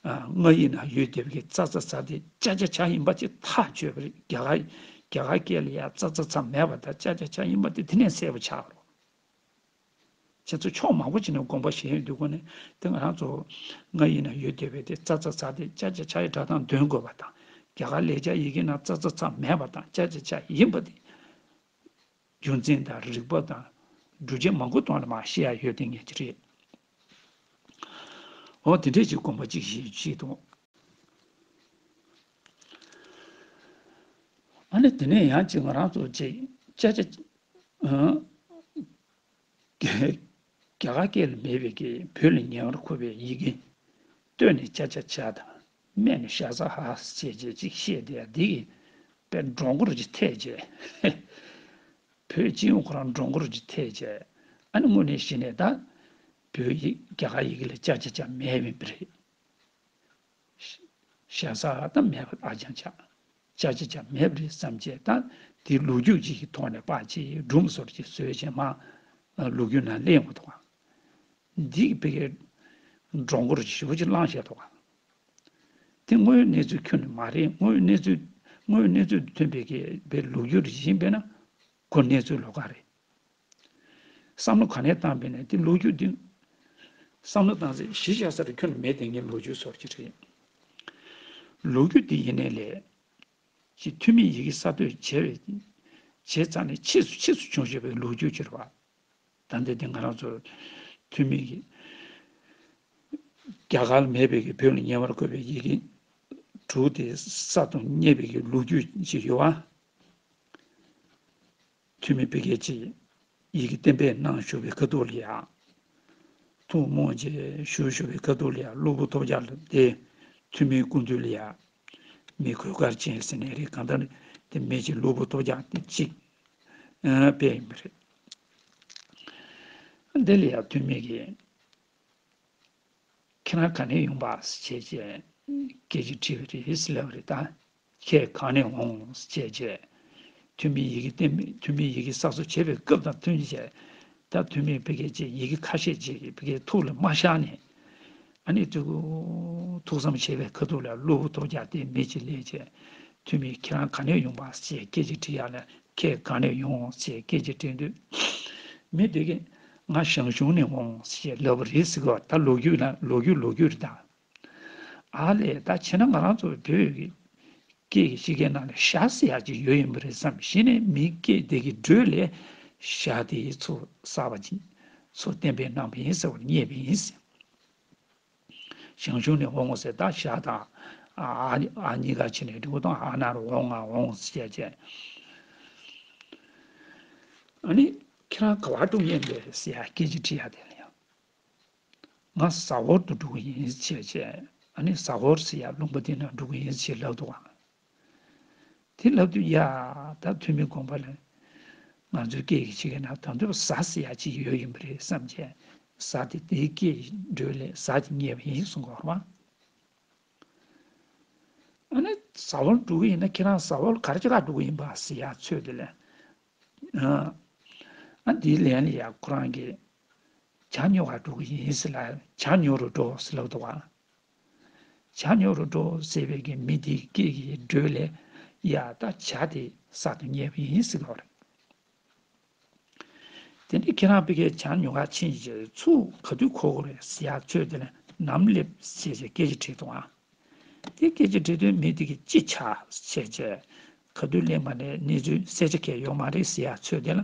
ཨ། སྔ་ཡིག་ནང་ཡོད་བསྡད་པའི་ཙ་ཚ་ཛ་དེ་ཅ་ཆ་ཇ་ཡིན་པ་ཅིག་ཐག་ཆོད་པ་རེད། རྒྱ་གར། རྒྱ་གར་སྐད་ལ་ཡང་ཙ་ཚ་ཛ་མེད་པ་དང་ཅ་ཆ་ཇ་ཡིན་པ་དེ་དེ་ནས་གསལ་པོ་ཆགས་པ་རེད། ཁྱེད་ཚོ་ཕྱོགས་མང་པོ་ཅིག་ནས་དགོངས་པ་བཞེས་ཡོང་དུས་སྒོ་ནས། དེ་ང་རང་ཚོ་སྔ་ཡིག་ནང་ཡོད་བསྡད་པའི་དེ་ཙ་ཚ་ཛ་དེ་ཅ་ཆ་ཇ་ཡི་སྒྲ་གདངས་འདོན་དགོས་པ་དང་། རྒྱ་གར་ལེགས་སྦྱར་ཡི་གེ་ནང་ཙ་ཚ་ཛ་མེད་པ་དང་ཅ་ཆ་ཇ་ཡིན་པ་དེ། རྒྱུ་མཚན་དང་རིགས་པ་དང་སྒྲུབ་བྱེད་མང་པོ་ཐོག་ནས་མར་བཤད་ཡ་ཡོད་དེ་ངེས་ཀྱི་རེད། འོ། དེ་འདྲས་ཅིག་དགོངས་པ་ཅིག་བཞེས་ཅིག་དང་། ཨ་ནི་དེ་ནས་ཡང་ཅིག་ང་རང་ཚོ་ཅིག་ཅ་ཆ། ཨང་། རྒྱ་གར་སྐད་ལ་མེད་པའི་གི་བོད་ལ་ཉེ་བར་མཁོ་བའི་ཡི་གེ། སྟོད་ནས་ཅ་ཆ་ཇ་དང་། སྨད་ནས་ཞ་ཟ་འ་ཟེར་བྱས་ཅིག་བཤད་དེ། འདི་གི་དཔེ་འགྲོ་མགོར་ཅིག་ཐེབས་བྱས། བོད་སྤྱི་ཡོངས་ཁོ་རང་འགྲོ་མགོར་ཅིག་ཐེབས་བྱས། ཨ་ནི་དངོས་གནས་གཞི་ནས་ད་བོད་ཡིག་རྒྱ་གར་ཡི་གེ་ལ་ཅ་ཆ་ཇ་མེད་པ་རེད། ཞ་ཟ་འ་ད་མེད་པ་ཨ་ཅང་ཆགས། ཅ་ཆ་ཇ་མེད་པ་རེད་བསམ་བྱས། ད་དེ་ལོ་རྒྱུས་ཅིག་གི་ཐོག་ནས་ཕར་ཅིག་སྒྲུང་བཟོ་འདྲ་ཅིག་བཟོས་བྱས་མར་ལོ་རྒྱུས་ནང་གླེང་དགོས་འདུག་ག་འདི་གི་བོད་སྐད་འགྲོ་མགོར་ཞེ་པོ་ཅིག་བླངས་བཞག་འདུག་ག་དེ་དངོས་ཡོད་གནས་ཚུལ་ཁྱོན་ནས་མ་རེད། དངོས་ཡོད་གནས་ཚུལ་དངོས་ཡོད་གནས་ཚུལ་དང་མཐུན་པའི་གི་པའི་ལོ་རྒྱུས་རེ་ཡིན་པས་ན་ཁོ་གནས་ཚུལ་ལོགས་ཀ་རེད། བསམ་བློ་ག་ནས་བཏང་པས་ན་དེ་ལོ་རྒྱུས་འདི་བསམ་བློ་བཏང་ཚེ་གཞི་བཞག་ས་རེ་ཁྱོན་ནས་མེད་དེ་ངའི་ལོ་རྒྱུས་ཟེར་གྱི་རེད། ལོ་རྒྱུས་འདི་ཡིན་ནའི་ལས་ཀྱི་ཐུ་མིའི་ཡི་གེ་གསར་གཏོད་བྱས་པའི་བྱས་ཙང་ནས་ཕྱིས་སུ་ཕྱིས་སུ་བྱུང་བཞིན་པའི་ལོ་རྒྱུས་ཅིག་རེད་བ། ད་ལྟ་འདི་ང་རང་ཚོ་ཐུ་མི་གི་རྒྱ་གར་མེད་པའི་གི་བོད་ལ་ཉེ་བར་བཀོད་པའི་ཡི་གེ་དྲུག་དེ་གསར་དུ་རྙེད་པའི་གི་ལོ་རྒྱུས་ཅིག་ཡོད་བ། ཐུ་མི་བི་ཀེ་ཅིག་ཡི་གེ་གཏན་འབེབས་གནང་བཞུགས་པའི་ཁ་ཐུག་ལ་ཡ། ཐུགས་སྨོན་ཅིག་ཞུ་བཞུགས་པའི་ཁ་ཐུག་ལ་ཡ། གློ་བུར་ཐོལ་རྒྱག་ལ་དེ་ཐུ་མིའི་སྐུ་མདུན་ལ་ཡ། མི་གོས་དཀར་ཅན་ཟེར་ནའི་རེད། གང་ལྟར་དེ་མི་ཅིག་གློ་བུར་ཐོལ་རྒྱག་དེ་གཅིག་ཨ་དཔེ་ཡིན་པ་རེད། འདི་ལ་ཡ་ཐུ་མི་གིས་ཁྱེད་རང་ག་ནས་ཡོང་པ་ཟེར་བྱས་སྐད་ཅིག་དྲིས་པ་རེད་ཟེར་ལབ་པ་རེད་ད། ཁྱེད་གང་ནས་འོང་ཟེར་བྱས་ཐུ་མིའི་ཡི་གེ་གཏན་ཐུ་མིའི་ཡི་གེ་གསར་བཟོ་བྱས་པའི་སྐབས་དང་མཐུན་བྱས། ད་ཐུ་མིའི་བི་ཀེ་ཅིག་ཡི་གེ་ཁ་ཤས་ཅིག་བི་ཀེ་ཐུགས་ལ་མ་ཤར་ནས། ཨ་ནི་ཐུགས་ཐུགས་བསམ་བཞེས་པའི་ཁ་ཐུག་ལ་གློ་བུར་ཐོལ་རྒྱག་དེ་མི་ཅིག་སླེབས་བྱས། ཐུ་མི་ཁྱེད་རང་ག་ནས་ཡོང་པ་ཞེས་སྐད་ཅིག་དྲིས་ཡ་ལ་ཁྱེད་ག་ནས་ཡོང་ཞེས་སྐད་ཅིག་དྲིས་དུས། མི་དེ་གིས་ང་ཞང་ཞུང་ནས་འོང་ཞེས་ལབ་པ་རེད་ཟེར་གི་བ། ད་ལོ་རྒྱུས་ལ་ལོ་རྒྱུས་ལོ་རྒྱུས་རེད་ད། ཨ་ལས་ད་བྱས་ན་ང་རང་ཚོ་བོད་ཀྱི་སྐད་ཀྱི་སྤྱི་སྐད་ནང་ལ་ཞྭ་ཟེར་ཡ་ཅིག་ཡོད་ཡིན་པ་རེད་བསམ། གཞི་ནས་མིའི་སྐད་དེ་གི་འགྲོས་ལས་ཞྭ་དེའི་ཚུར་བསགས་པ་ཅིག་ཚུར་གཏན་འབེབས་གནང་བ་ཡིན་ཟེར་བ་རྙེད་པ་ཡིན། ཞང་ཞུང་ནས་འོང་ཟེར། ད་ཞྭ་དང་ཨ་ཨ་ཨ་གཉིས་ཀ་ཕྱིན་ནས་འགྲོ་དང་། ཨ་ན་རུ་འོང་ང་འོང་ཟེར་བྱས། ཨ་ནི་ཁྱེད་རང་ག་བར་འགྲོ་མཁན་རེད་ཟེར་ཡ་སྐད་ཅིག་དྲིས་ཡ་དེ་ལ་ཡང་། ང་ཟ་ཧོར་དུ་འགྲོ་གི་ཡིན་ཟེར་བྱས། ཨ་ནི་ཟ་ཧོར་ཟེར་ཡ་ལུང་པ་དེ་ན་འགྲོ་གི་ཡིན་ཟེར་ལབ་འདུག་ག། དེ་ལབ་དུས་ཡ། ད་ཐུ་མི་དགོངས་པ་ལ། ང་ཚོའི་སྐད་ཀྱི་ཕྱི་ག་ན་ད་དུང་ཟ་ཟེར་ཡ་ཅིག་ཡོད་ཡིན་པ་རེད་བསམ་བྱས། ཟ་དེ་དེའི་སྐད་ཀྱི་འགྲོས་ལས་ཟ་ཅིག་རྙེད་པ་ཡིན་གསུང་གི་ཡོད་རེད་བ། ཨ་ནི་ཟ་ཧོར་འགྲོ་གི་ཡིན་ན་ཁྱེད་རང་ཟ་ཧོར་ག་རེ་བྱེད་ག་འགྲོ་གི་ཡིན་པ་ཟེར་ཡ་ཚོད་དེ་ལས། ཨ་འདིའི་ལན་ལ་ཡ་ཁོ་རང་གིས། ཇ་ཉོ་ག་འགྲོ་གི་ཡིན་ཟེར་ལ། ཇ་ཉོ་རུ་འགྲོ་ཟེར་ལབ་འདུག་ག། ཇ་ཉོ་རུ་འགྲོ་ཟེར་བའི་གི་མི་དེའི་སྐད་ཀྱི་འགྲོས་ལས་ཡ་ད་ཇ་དེ་གསར་དུ་རྙེད་པ་ཡིན་ཟེར་གི་རེད། དེ་ནས་ཁྱེད་རང་བི་ཀེ་ཇ་ཉོ་ག་ཕྱིན་རྗེས་ཚུར་ག་དུས་འཁོར་གི་རེད་ཟེར་ཡ་ཚོད་དེ་ལ་ནམ་སླེབས་ཟེར་བྱས་སྐད་ཆ་དྲིས་འདུག་ག། དེ་སྐད་ཆ་དྲིས་དུས་མི་དེ་གིས་ཅི་ཆ་བྱས་བྱས། ག་དུས་སླེབས་མ་རེད། གནས་ཚུལ་གསལ་ཆ་གང་ཡང་ཡོད་མ་རེད་ཟེར་ཡ་ཚོད་དེ་ལ་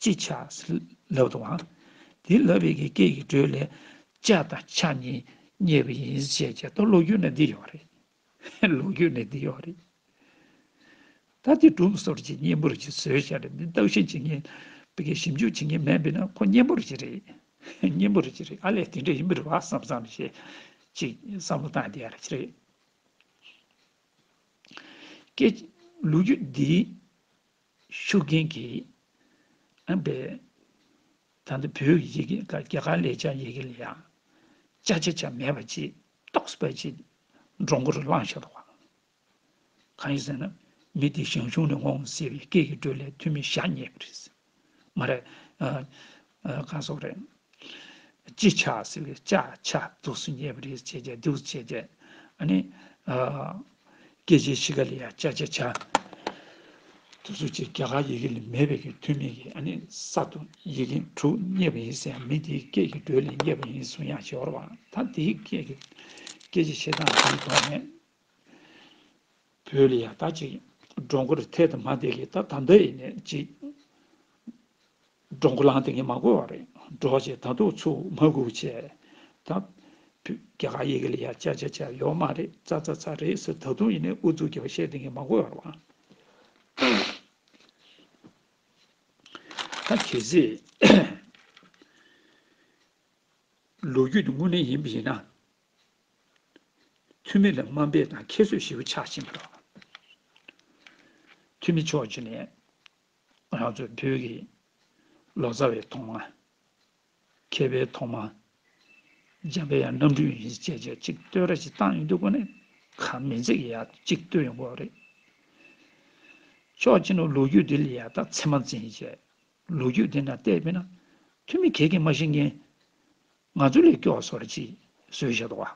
ཅི་ཆ་ལབ་འདུག་ག། དེ་ལབ་པའི་གི་སྐད་ཀྱི་འགྲོས་ལས་ཅ་དང་ཆ་གཉིས་རྙེད་པ་ཡིན་ཟེར་བྱས། ད་ལོ་རྒྱུས་ན་འདི་ཡོད་རེད། ལོ་རྒྱུས་ན་འདི་ཡོད་རེད། ད་དེ་སྒྲུང་བཟོ་འདྲ་ཅིག་སྙན་པོ་འདྲ་ཅིག་བཟོས་བཞག་རེད། འདི་བརྟག་ཞིབ་བྱེད་མཁན་བི་ཀེ་ཞིབ་འཇུག་བྱེད་མཁན་མེད་པས་ན་ཁོ་སྙན་པོ་འདྲ་ཅིག་རེད། སྙན་པོ་འདྲ་ཅིག་རེད། ཨ་ལས་དེ་འདྲ་ཡིན་པ་རེད་བ་བསམ་བསམ་ཞེས་ཅིག་བསམ་བློ་བཏང་བསྡད་ཡ་རེད། ཀྱེ། ལོ་རྒྱུས་འདིའི་ཤུགས་རྐྱེན་གྱིས་ཨ་ནི་ད་ལྟ་བོད་ཀྱི་ཡི་གེ་རྒྱ་གར་ལེགས་སྦྱར་ཡི་གེ་ལ་ཡང་ཅ་ཆ་ཆ་མེད་པ་ཅིག་ཏོག་ཙམ་ཅིག་འགྲོ་མགོ་རུ་ལངས་བཞག་འདུག་ག། གང་ཡིན་ཟེར་ན། མི་དེ་ཞང་ཞུང་ནས་འོང་ཟེར་བའི་སྐད་ཀྱི་འགྲོས་ལས་ཐུ་མི་ཞྭ་རྙེད་པ་རེད། མ་རེད། ཨ་ཨ་གང་ཟེར་རེད། ཅི་ཆ་ཟེར་བའི་ཅ་ཆ་འདུག་སེ་རྙེད་པ་རེད་བྱས་བྱས་འདུག་སེ་བྱས་བྱས། ཨ་ནི་ཨ་སྐད་ཆའི་ཕྱི་ཁ་ལ་ཡ་ཅ་ཆ་ཆ་འདུག་སེ་ཅིག་རྒྱ་གར་ཡི་གེ་ལ་མེད་པའི་གི་ཐུ་མི་གིས་ཨ་ནི་གསར་དུ་ཡི་གེ་དྲུག་རྙེད་པ་ཡིན་ཟེར། མི་དེའི་སྐད་ཀྱི་འགྲོས་ལས་རྙེད་པ་ཡིན་གསུང་ཡག་ཅིག་ཡོད་རེད་བ། ད་དེའི་སྐད་ཀྱི་སྐད་ཆ་བཤད་སྟངས་དེའི་ཐོག་ནས། བོད་ལ་ཡ་ད་ཅིག་འགྲོ་མགོ་རུ་ཐད་དུ་མ་བསྡད་ཀྱི། ད་ད་ལྟ་ཡིན་ནས་ཅིག་འགྲོ་མགོ་ལངས་བསྡད་མཁན་མང་པོ་ཡོད་རེད། འགྲོ་བྱས་ད་དུང་ཚུར་མ་སྒུག་བྱས། ད་བོད་རྒྱ་གར་ཡི་གེ་ལ་ཡ་ཅ་ཆ་ཆ་ཡོད་མ་རེད། ཙ་ཙ་ཙ་རེད་ཟེར་ད་དུང་ཡིན་ནས་ཨུ་ཚུགས་རྒྱབ་བཤད་བསྡད་མཁན་མང་པོ་ཡོད་རེད་བ། ད་གལ་སྲིད་ལོ་རྒྱུས་དེ་དངོས་གནས་ཡིན་པ་ཡིན་ན། ཐུ་མི་ལ་དམའ་འབེབས་དང་ཁྱད་གསོད་ཞེ་པོ་ཆགས་ཕྱིན་པ་རེད། ཐུ་མི་ཕྱོགས་གཅིག་ནས་ང་རང་ཚོ་བོད་ཀྱི་ལོ་ཙཱ་བའི་ཐོག་མ། མཁས་པའི་ཐོག་མ། འཇམ་པའི་དབྱངས་རྣམ་འཕྲུལ་ཡིན་ཅེས་བྱས་ཅིག་བསྟོད་ར་ཅིག་བཏང་ཡོང་དུས་ཁོ་ནས་ཁ་མི་འཛེག་ཡ་ཅིག་བསྟོད་ཡོང་གི་ཡོད་རེད། ཕྱོགས་གཅིག་ནས་ལོ་རྒྱུས་འདི་ལ་ཡ་ད་ཚད་མ་འཛིན་བྱས། ལོ་རྒྱུས་འདི་ན་བལྟས་པས་ན་ཐུ་མི་གས་གས་མ་ཤེས་མཁན་ང་ཚོ་ལས་སྐྱོ་བ་བཟོ་འདྲ་ཅིག་བཟོས་བཞག་འདུག་ག།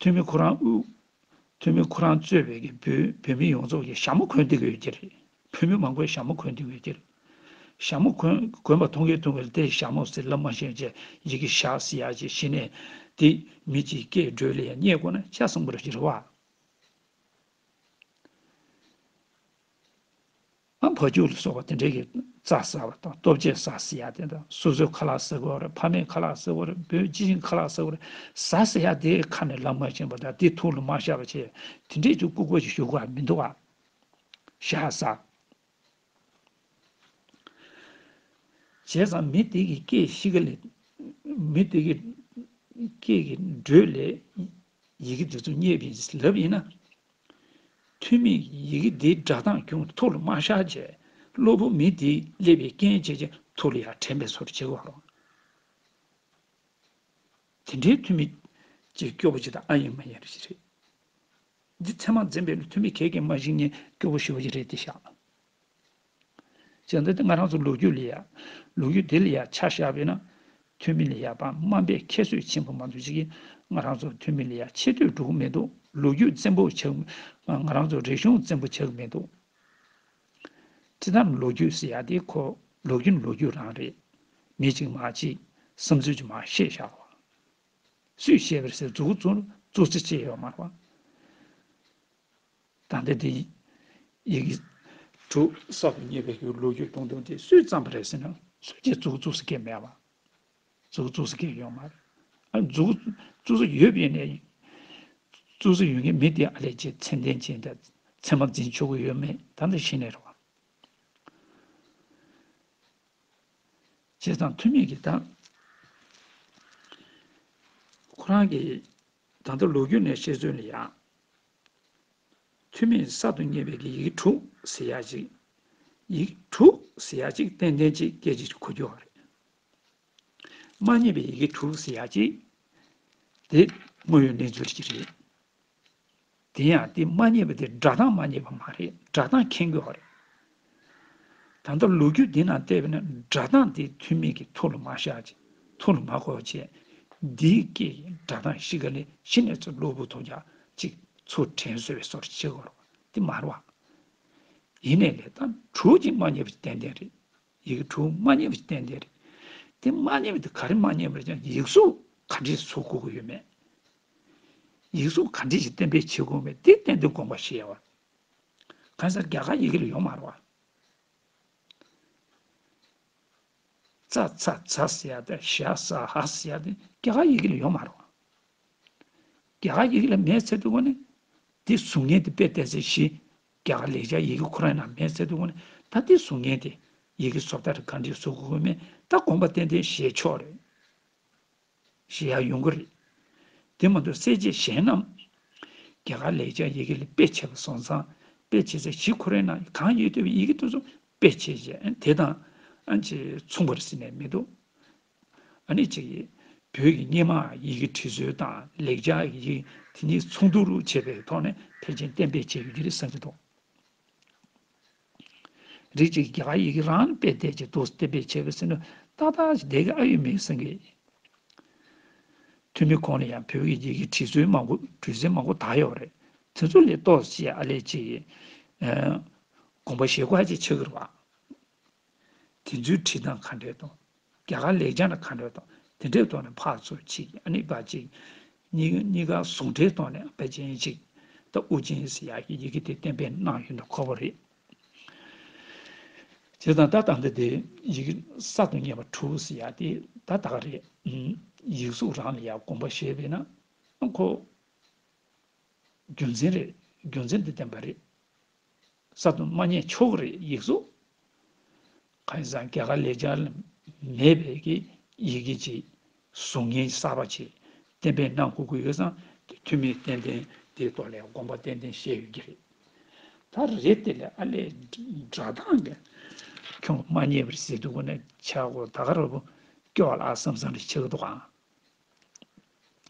ཐོན་མི་ཁོ་རང་དབུས། ཐོན་མི་ཁོ་རང་གཙོས་པའི་གི་བོད་བོད་མི་ཡོངས་རྫོགས་ཀྱི་ཞྭ་མོ་གོན་བསྡད་ཀྱི་ཡོད་ཀྱི་རེད། བོད་མི་མང་པོས་ཞྭ་མོ་གོན་བསྡད་ཀྱི་ཡོད་ཀྱི་རེད། ཞྭ་མོ་གོན་གོན་པ་མཐོང་གི་མཐོང་གི་དེ་ཞྭ་མོ་ཟེར་ལབ་མ་ཤེས་བྱས་ཡི་གེ་ཞྭ་ཟེར་ཡག་ཅིག་གཞི་ནས་དེ་མི་གཅིག་སྐད་འགྲོས་ལ་ཡང་རྙེད་དགོས་ན་ཆ་ཚང་པོ་རེད་ཀྱི་རེད་བ། ཨ་བ་ཕྱུགས་ལ་སོགས་པ་དེ་འདྲའི་གི་རྩྭ་ཟ་བ་དང་ལྟོ་ཆས་ཟ་ཟེར་ཡག་དེ་དང་སོ་སོའི་ཁ་ལག་ཟ་དགོས་རེད། ཕ་མའི་ཁ་ལག་ཟ་དགོས་རེད། བོད་སྤྱི་བྱིངས་ཁ་ལག་ཟ་དགོས་རེད། ཟ་ཟེར་ཡག་དེ་ཁ་ནས་ལབ་མ་ཤེས་པ་དང་དེ་ཐུགས་ལ་མ་ཤར་བ་བྱས་དེ་འདྲས་ཅིག་ལྐུགས་པ་ཅིག་ཞུ་དགོས་མི་འདུག་ཨ། ཞྭ་ཟ། བྱས་ཙང་མི་དེ་གི་སྐད་ཤི་ག་ལས། མི་དེ་གི་སྐད་ཀྱི་འགྲོས་ལས་ཡི་གེ་འདི་ཚོ་རྙེད་པ་ཡིན་ལབ་ཡིན་ན། ཐོན་མིས་ཡི་གེ་འདིའི་སྒྲ་གདངས་ཁྱོན་ཐུགས་ལ་མ་ཤར་བྱས་གློ་བུར་མི་དེ་སླེབས་པའི་རྐྱེན་བྱས་ཀྱི་ཐུགས་ལ་ཡར་དྲན་པའི་ཚོར་བྱེད་དགོས་རེད། དེ་འདྲའི་ཐོན་མི་ཅིག་སྐྱོ་པོ་ཅིག་དང་ཨ་ཡིན་མ་ཡིན་རེ་ཞིག་རེད། འདི་ཚད་མ་འཛིན་པའི་ཐོན་མི་གས་ཀྱིས་མ་གཞི་ནས་སྐྱོ་པོ་ཞེ་པོ་ཅིག་རེད་དེ་ཤག་བྱས་ཙང་དེ་ང་རང་ཚོ་ལོ་རྒྱུས་ལ་ཡ། ལོ་རྒྱུས་དེ་ལ་ཡ་ཆ་བཞག་པས་ན། ཐོན་མི་ལ་ཡ་དཔེ་དམའ་འབེབས་ཁྱད་གསོད་ཆེན་པོ་མ་འདུག་ཅིག་གིས་ང་རང་ཚོ་ཐོན་མི་ལ་ཡ་ཆེ་བསྟོད་འགྲོ་གི་མི་འདུག་ལོ་རྒྱུས་བཙན་པོ་ཆགས། ང་རང་ཚོ་རིག་གཞུང་བཙན་པོ་ཆགས་ཀྱི་མི་འདུག་སྤྱིར་བཏང་ལོ་རྒྱུས་ཟེར་ཡ་དེ་ཁོ་ལོ་རྒྱུས་ནི་ལོ་རྒྱུས་རང་རེད། མི་གཅིག་མ་གཅིག་བསམ་ཚུལ་གཅིག་མ་བཤད་བཞག་པ། སུས་བཤད་པ་རེད་ཟེར་མཛུབ་གུ་བཙུགས་བཙུགས་ཚེ་ཅི་ཡོད་མ་རེད་པ། ད་ལྟ་དེ་ཡི་གེ་དྲུག་གསར་དུ་རྙེད་པའི་ལོ་རྒྱུས་སྟོང་ཐུང་དེ་སུས་བརྩམས་པ་རེད་ཟེར་ན་སུས་ཀྱང་མཛུབ་གུ་བཙུགས་ས་གང་ཡང་མེད་པ། མཛུབ་གུ་བཙུགས་ས་གང་ཡང་ཡོད་མ་རེད། ཨ་མཛུབ་གུ་བཙུགས་ས་ཡོད་པ་ཡིན་ནའི་བཙུགས་ས་ཡོད་མཁན་མི་དེ་ཨ་ལས་ཅིག་ཚད་ལྡན་ཅན་དང་ཚད་མ་འཛིན་ཆོག་གི་ཡོད་མེད་ད་ལྟ་ཤེས་ནི་རེད་པ། བྱས་ཙང་ཐོན་མི་གིས་ད་ཁོ་རང་གི་ད་ལྟ་ལོ་རྒྱུས་ནས་བཤད་ཚུལ་ལ་ཡང་། ཐོན་མིས་གསར་དུ་རྙེད་པའི་གི་ཡི་གེ་དྲུག་ཟེར་ཡག་ཅིག་ཡི་གེ་དྲུག་ཟེར་ཡག་ཅིག་ཏན་ཏན་ཅིག་སྐད་ཆ་ཅིག་གོ་རྒྱུ་ཡོད་རེད། མ་རྙེད་པའི་ཡི་གེ་དྲུག་ཟེར་ཡག་ཅིག་དེ་དངོས་ཡོད་གནས་ཚུལ་ཅིག་རེད། དེ་ཡང་དེ་མ་རྙེད་པ་དེ་སྒྲ་གདངས་མ་རྙེད་པ་མ་རེད། སྒྲ་གདངས་མཁྱེན་དགོས་པ་རེད། ད་ལྟ་ལོ་རྒྱུས་འདི་ནང་བལྟས་པ་ན་སྒྲ་གདངས་དེ་ཐོན་མི་གི་ཐུགས་ལ་མ་ཤར་བྱས་ཐུགས་ལ་མ་འཁོར་བྱས། འདིའི་སྐད་ཀྱི་སྒྲ་གདངས་ཤི་ག་ལས་ཤི་ནས་ཚུར་གློ་བུར་ཐོག་རྒྱག་ཅིག་ཚུར་དྲན་གསོ་བའི་སོར་བྱེད་དགོས་རེད། དེ་མ་རེད་པ། ཡིན་ནའི་ལས་ད་དྲུག་ཅིག་མ་རྙེད་པ་ཅིག་ཏན་ཏན་རེད། ཡི་གེ་དྲུག་མ་རྙེད་པ་ཅིག་ཏན་ཏན་རེད། དེ་མ་རྙེད་པ་དེ་ག་རེ་མ་རྙེད་པ་རེད་ཀྱང་ཡིག་གཟུགས་ག་འདྲས་བཟོ་དགོས་ཀྱི་ཡོད་མེད། ཡིག་གཟུགས་ག་འདྲས་ཅིག་གཏན་འབེབས་བྱེད་དགོས་མེད་དེ་ཏན་ཏན་དགོངས་པ་བཞེས་ཡ་བ། གང་ཟག་རྒྱ་གར་ཡི་གེ་ལ་ཡོད་མ་རེད་པ། ཙ་ཚ་ཛ་ཟེར་ཡ་དེ་ཞ་ཟ་འ་ཟེར་ཡ་དེ་རྒྱ་གར་ཡི་གེ་ལ་ཡོད་མ་རེད་པ། རྒྱ་གར་ཡི་གེ་ལ་མེད་ཚེ་དུས་གོ་ནས་དེ་གཟུགས་བརྙན་དེ་དཔེ་བལྟས་ཚེ་ཞི། རྒྱ་གར་ལེགས་སྦྱར་ཡི་གེ་ཁོ་རང་ནང་མེད་ཚེ་དུས་གོ་ནས་ད་དེ་གཟུགས་བརྙན་དེ་ཡི་གེ་བཟོ་ལྟ་རེ་ག་འདྲས་བཟོ་དགོས་མེད་ད་དགོངས་པ་ཏན་ཏན་བཞེས་ཆོག་རེད། ཞེས་ཡང་ཡོང་གི་རེད། དེ་མ་གཏོགས་གསལ་བྱེད་གཞན་རྣམས་རྒྱ་གར་ལེགས་སྦྱར་ཡི་གེ་ལ་དཔེ་བྱས་པ་སོང་ཙང་དཔེ་བྱས་ཚེ་གཞི་ཁོ་རའི་ནང་གང་ཡོད་བསྡད་པའི་ཡི་གེ་དེ་ཚོ་དཔེ་བྱས་རྗེས་དེ་དང་ཨ་ཅེ་མཚུངས་པར་ཟིན་ནས་མི་འདུག་ཨ་ནི་ཅིག་བོད་ཀྱི་སྙེ་མ་ཡི་གེ་བྲིས་སྲོལ་དང་ལེགས་སྦྱར་ཡི་གེ་དེ་གཉིས་མཚུངས་བསྡུར་བྱས་པའི་ཐོག་ནས་ཕལ་ཆེར་གཏན་འབེབས་བྱས་ཡོད་ཀྱི་རེད་བསམ་གྱི་འདུག་རིགས་གཅིག་རྒྱ་གར་ཡི་གེ་རང་ནས་དཔེ་བལྟས་ཀྱི་འདུག་དེ་དཔེ་བྱས་པའི་ཟིན་ན་ཏག་ཏག་ཅིག་བསྡད་ཀྱི་ཨ་ཡོད་མེད་བསམ་གི། ཐོན་མི་ཁོང་ལ་ཡང་བོད་ཀྱི་ཡི་གེ་བྲིས་ཚུལ་མང་པོ་བྲིས་ཚུལ་མང་པོ་དག་ཡོད་རེད། དེ་ཚོ་ལས་ཏོག་ཙམ་ཨ་ལས་ཅིག་དགོངས་པ་བཞེས་དགོས་ཅིག་ཆགས་ཀྱི་རེད་བ། དེ་ཚོའི་བྲིས་སྟངས་ག་འདྲས་དང་། རྒྱ་གར་ལེགས་སྦྱར་ན་ག་འདྲས་དང་དེ་འདྲའི་ཐོག་ནས་ཕར་ཚུར་ཅིག་ཨ་ནི་ཕར་ཅིག་གཉིས་གཉིས་ཀ་ཟུང་འབྲེལ་ཐོག་ནས་ཕལ་ཆེར་ཅིག་ད་ཨུ་རྒྱན་ཟེར་ཡག་གི་ཡི་གེ་དེ་གཏན་འབེབས་གནང་ཡོད་ན་ཁོ་པ་རེད། བྱས་ཙང་ད་ད་ལྟ་དེ་ཡི་གེ་གསར་དུ་རྙེད་པ་དྲུག་ཟེར་ཡག་དེ་ད་ད་ག་རེད། ཡིག་གཟུགས་རང་ལ་ཡག་དགོངས་པ་བཞེས་པས་ན་ཁོ། རྒྱུ་མཚན་རེད། རྒྱུ་མཚན་དེ་བསྟན་པ་རེད། གསར་དུ་མ་རྙེད་ཆོག་གི་རེད་ཡིག་གཟུགས། གང་ཡིན་ཟེར་ན་རྒྱ་གར་ལེགས་སྦྱར་ལ་མེད་པའི་གི་ཡི་གེ་ཅིག་གཟུགས་བརྙན་གསར་པ་ཅིག་གཏན་འབེབས་གནང་དགོས་ཀྱི་ཡོད་ཙང་དེ་ཐུན་མིན་ཏན་ཏན་དེའི་ཐོག་ལ་དགོངས་པ་ཏན་ཏན་བཞེས་ཡོད་ཀྱི་རེད། ད་རེད་དེ་ལས་ཨ་ལས་སྒྲ་གདངས་ཀྱི་ཁྱོད་མ་རྙེད་པར་ཟེར་དུས་ཀོ་ནས་ཆ་གོ་ད་ག་ར་བོ་སྐྱོ་བ་ལ་བསམ་བསམ་རེ་ཆགས་ཀྱི་འདུག་ཨང་།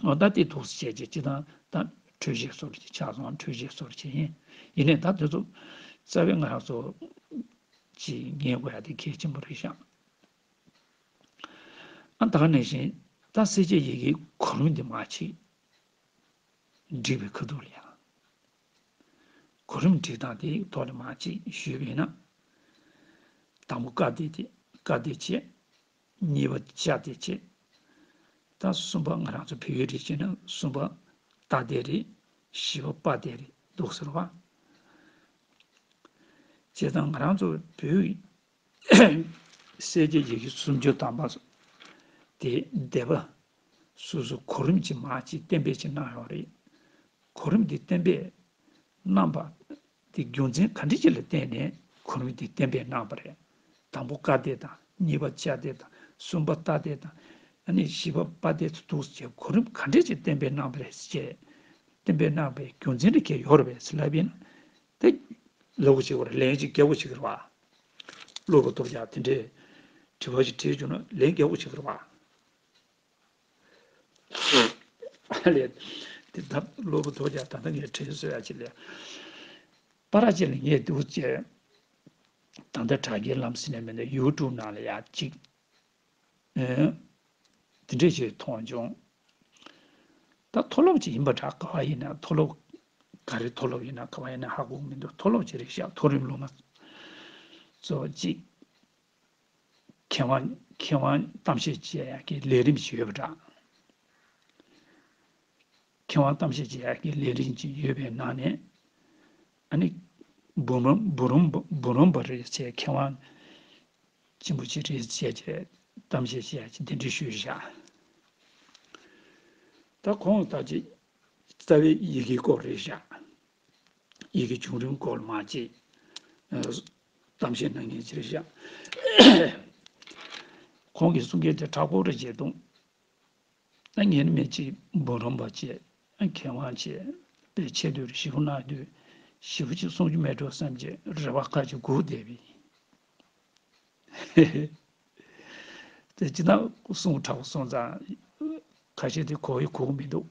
འོ་ད་དེ་འདུག་སེ་བྱས་རྗེས་སྤྱིར་བཏང་ད་འཕྲོས་བཞེས་སོར་གྱི་ཆ་ཚང་འཕྲོས་བཞེས་སོར་བྱེད་ཡིན། ཡིན་ནའི་ད་དེ་ཚོ་རྩ་བའི་ང་རང་ཚོ་ཅིག་ངེས་དགོས་ཡ་དེ་གལ་ཆེན་པོ་རེད་ཤག་ཨ་ད་ག་ནང་བཞིན་ད་གསལ་བྱེད་ཡི་གེ་གོ་རིམ་དེ་མ་ཕྱེ། བསྒྲིགས་པའི་ཁ་ཐུག་ལ་ཡང་། གོ་རིམ་སྒྲིག་སྟངས་དེའི་ཐོག་ལ་མར་ཅིག་ཞུས་པ་ཡིན་ན། དང་པོ་བཀའ་བསྡུ་དེ་བཀའ་བསྡུ་བྱས། གཉིས་པ་བཅའ་སྡོད་བྱས། ད་གསུམ་པ་ང་རང་ཚོ་བོད་ཡིག་རེད་བྱས་ན་གསུམ་པ་ཏ་སྡོད་རེད། བཞི་པ་པ་སྡོད་རེད་འདུག་ཟེར་བ། བྱས་ཙང་ང་རང་ཚོ་བོད་ཡིག་གསལ་བྱེད་ཡི་གེ་སུམ་ཅུ་ཐམ་པ་དེ་སྡེ་པ་སོ་སོ་གོ་རིམ་གྱིས་མར་ཅིག་གཏན་འབེབས་ཅིག་གནང་ཡོད་རེད། གོ་རིམ་འདི་གཏན་འབེབས་གནང་བ་དེ་རྒྱུ་མཚན་ག་འདྲ་ཅིག་ལ་བརྟེན་ནས་གོ་རིམ་འདི་གཏན་འབེབས་གནང་བ་རེད། དང་པོ་བཀའ་སྡོད་དང་། གཉིས་པ་བཅའ་སྡོད་དང་། གསུམ་པ་ཏ་སྡོད་དང་། ཨ་ནི་བཞི་པ་པ་སྡོད་དུ་འདུག་ཅེས་གོ་རིམ་ག་འདྲ་ཅིག་གཏན་འབེབས་གནང་བ་རེད་ཅེས། གཏན་འབེབས་གནང་བའི་རྒྱུ་མཚན་དེ་ག་ཡོད་རེད་པས་ལབ་ཡིན་ན། དེ་ལབ་དགོས་བྱེད་དགོས་རེད། ལན་ཅིག་རྒྱག་དགོས་བྱེད་ཀྱི་རེད་པ། གློ་བུར་དུ་ཡང་དེ་འདྲའི་དྲི་བ་ཞིག་དྲིས་བྱུང་ན་ལན་རྒྱག་དགོས་བྱེད་ཀྱི་རེད་པ། ལས། དེ་ད་གློ་བུར་དུ་ཡང་ད་ལྟ་ངས་དྲན་གསོ་ཡག་ཅིག་ལས། པར་ཅིག་ལ་ངས་འདུག་ཅེས། ད་ལྟ་དྲ་རྒྱའི་ལམ་ཟེར་ནས་མིན་ན་ཡུ་ཊུབ་ནང་ལ་ཡང་ཅིག་ཨེ། དེ་འདྲས་ཅིག་མཐོང་བྱུང་། ད་མཐོ་སློབ་ཅིག་ཡིན་པ་འདྲ། ག་བ་ཡིན་ན་མཐོ་སློབ། ག་རེ་མཐོ་སློབ་ཡིན་ན་ག་བ་ཡིན་ན་ཧ་གོ་གི་མི་འདུག་མཐོ་སློབ་ཅིག་རེད་ཤག་མཐོ་རིམ་སློབ་མ་ཚོ་ཅིག་མཁས་དབང་མཁས་དབང་གཏམ་བཤད་བྱེད་ཡག་གི་ལས་རིམ་ཞིག་ཡོད་པ་འདྲ། མཁས་དབང་གཏམ་བཤད་བྱེད་ཡག་གི་ལས་རིམ་ཅིག་ཡོད་པའི་ནང་ནས། ཨ་ནི། འབུམ་རམས་འབུམ་རམས་འབུམ་རམས་པ་རེད་ཟེར། མཁས་དབང་ཆེན་པོ་ཅིག་རེད་ཟེར་བྱས་གཏམ་བཤད་བྱེད་ཡག་ཅིག་དེ་འདྲ་ཞུས་བཞག་ད་ཁོང་ད་ཅིག་རྩ་བའི་ཡི་གེའི་སྐོར་རེད་བཞག་ཡི་གེ་བྱུང་རིམ་སྐོར་ལ་མར་ཅིག་གཏམ་བཤད་གནང་མཁན་ཅིག་རེད་བཞག་ཁོང་གིས་གསུང་མཁན་དེ་དྲག་པོ་རེད་བྱས་འདུག་ད་ངས་ནི་མི་གཅིག་འབུམ་རམས་པ་བྱས། མཁས་དབང་བྱས། དཔེ་ཆེ་དུས་ཞེ་པོ་གནང་དུས་ཞེ་པོ་ཅིག་གསུང་རྒྱུ་མེད་འགྲོ་བསམ་བྱས་རེ་བ་ཁ་ཅིག་སྒུག་བསྡད་པས། དེ་ཅི་ན་གསུང་དྲག་པོ་སོང་ཙང་ཁ་ཤས་དེ་གོ་ཡི་གོ་གི་མི་འདུག་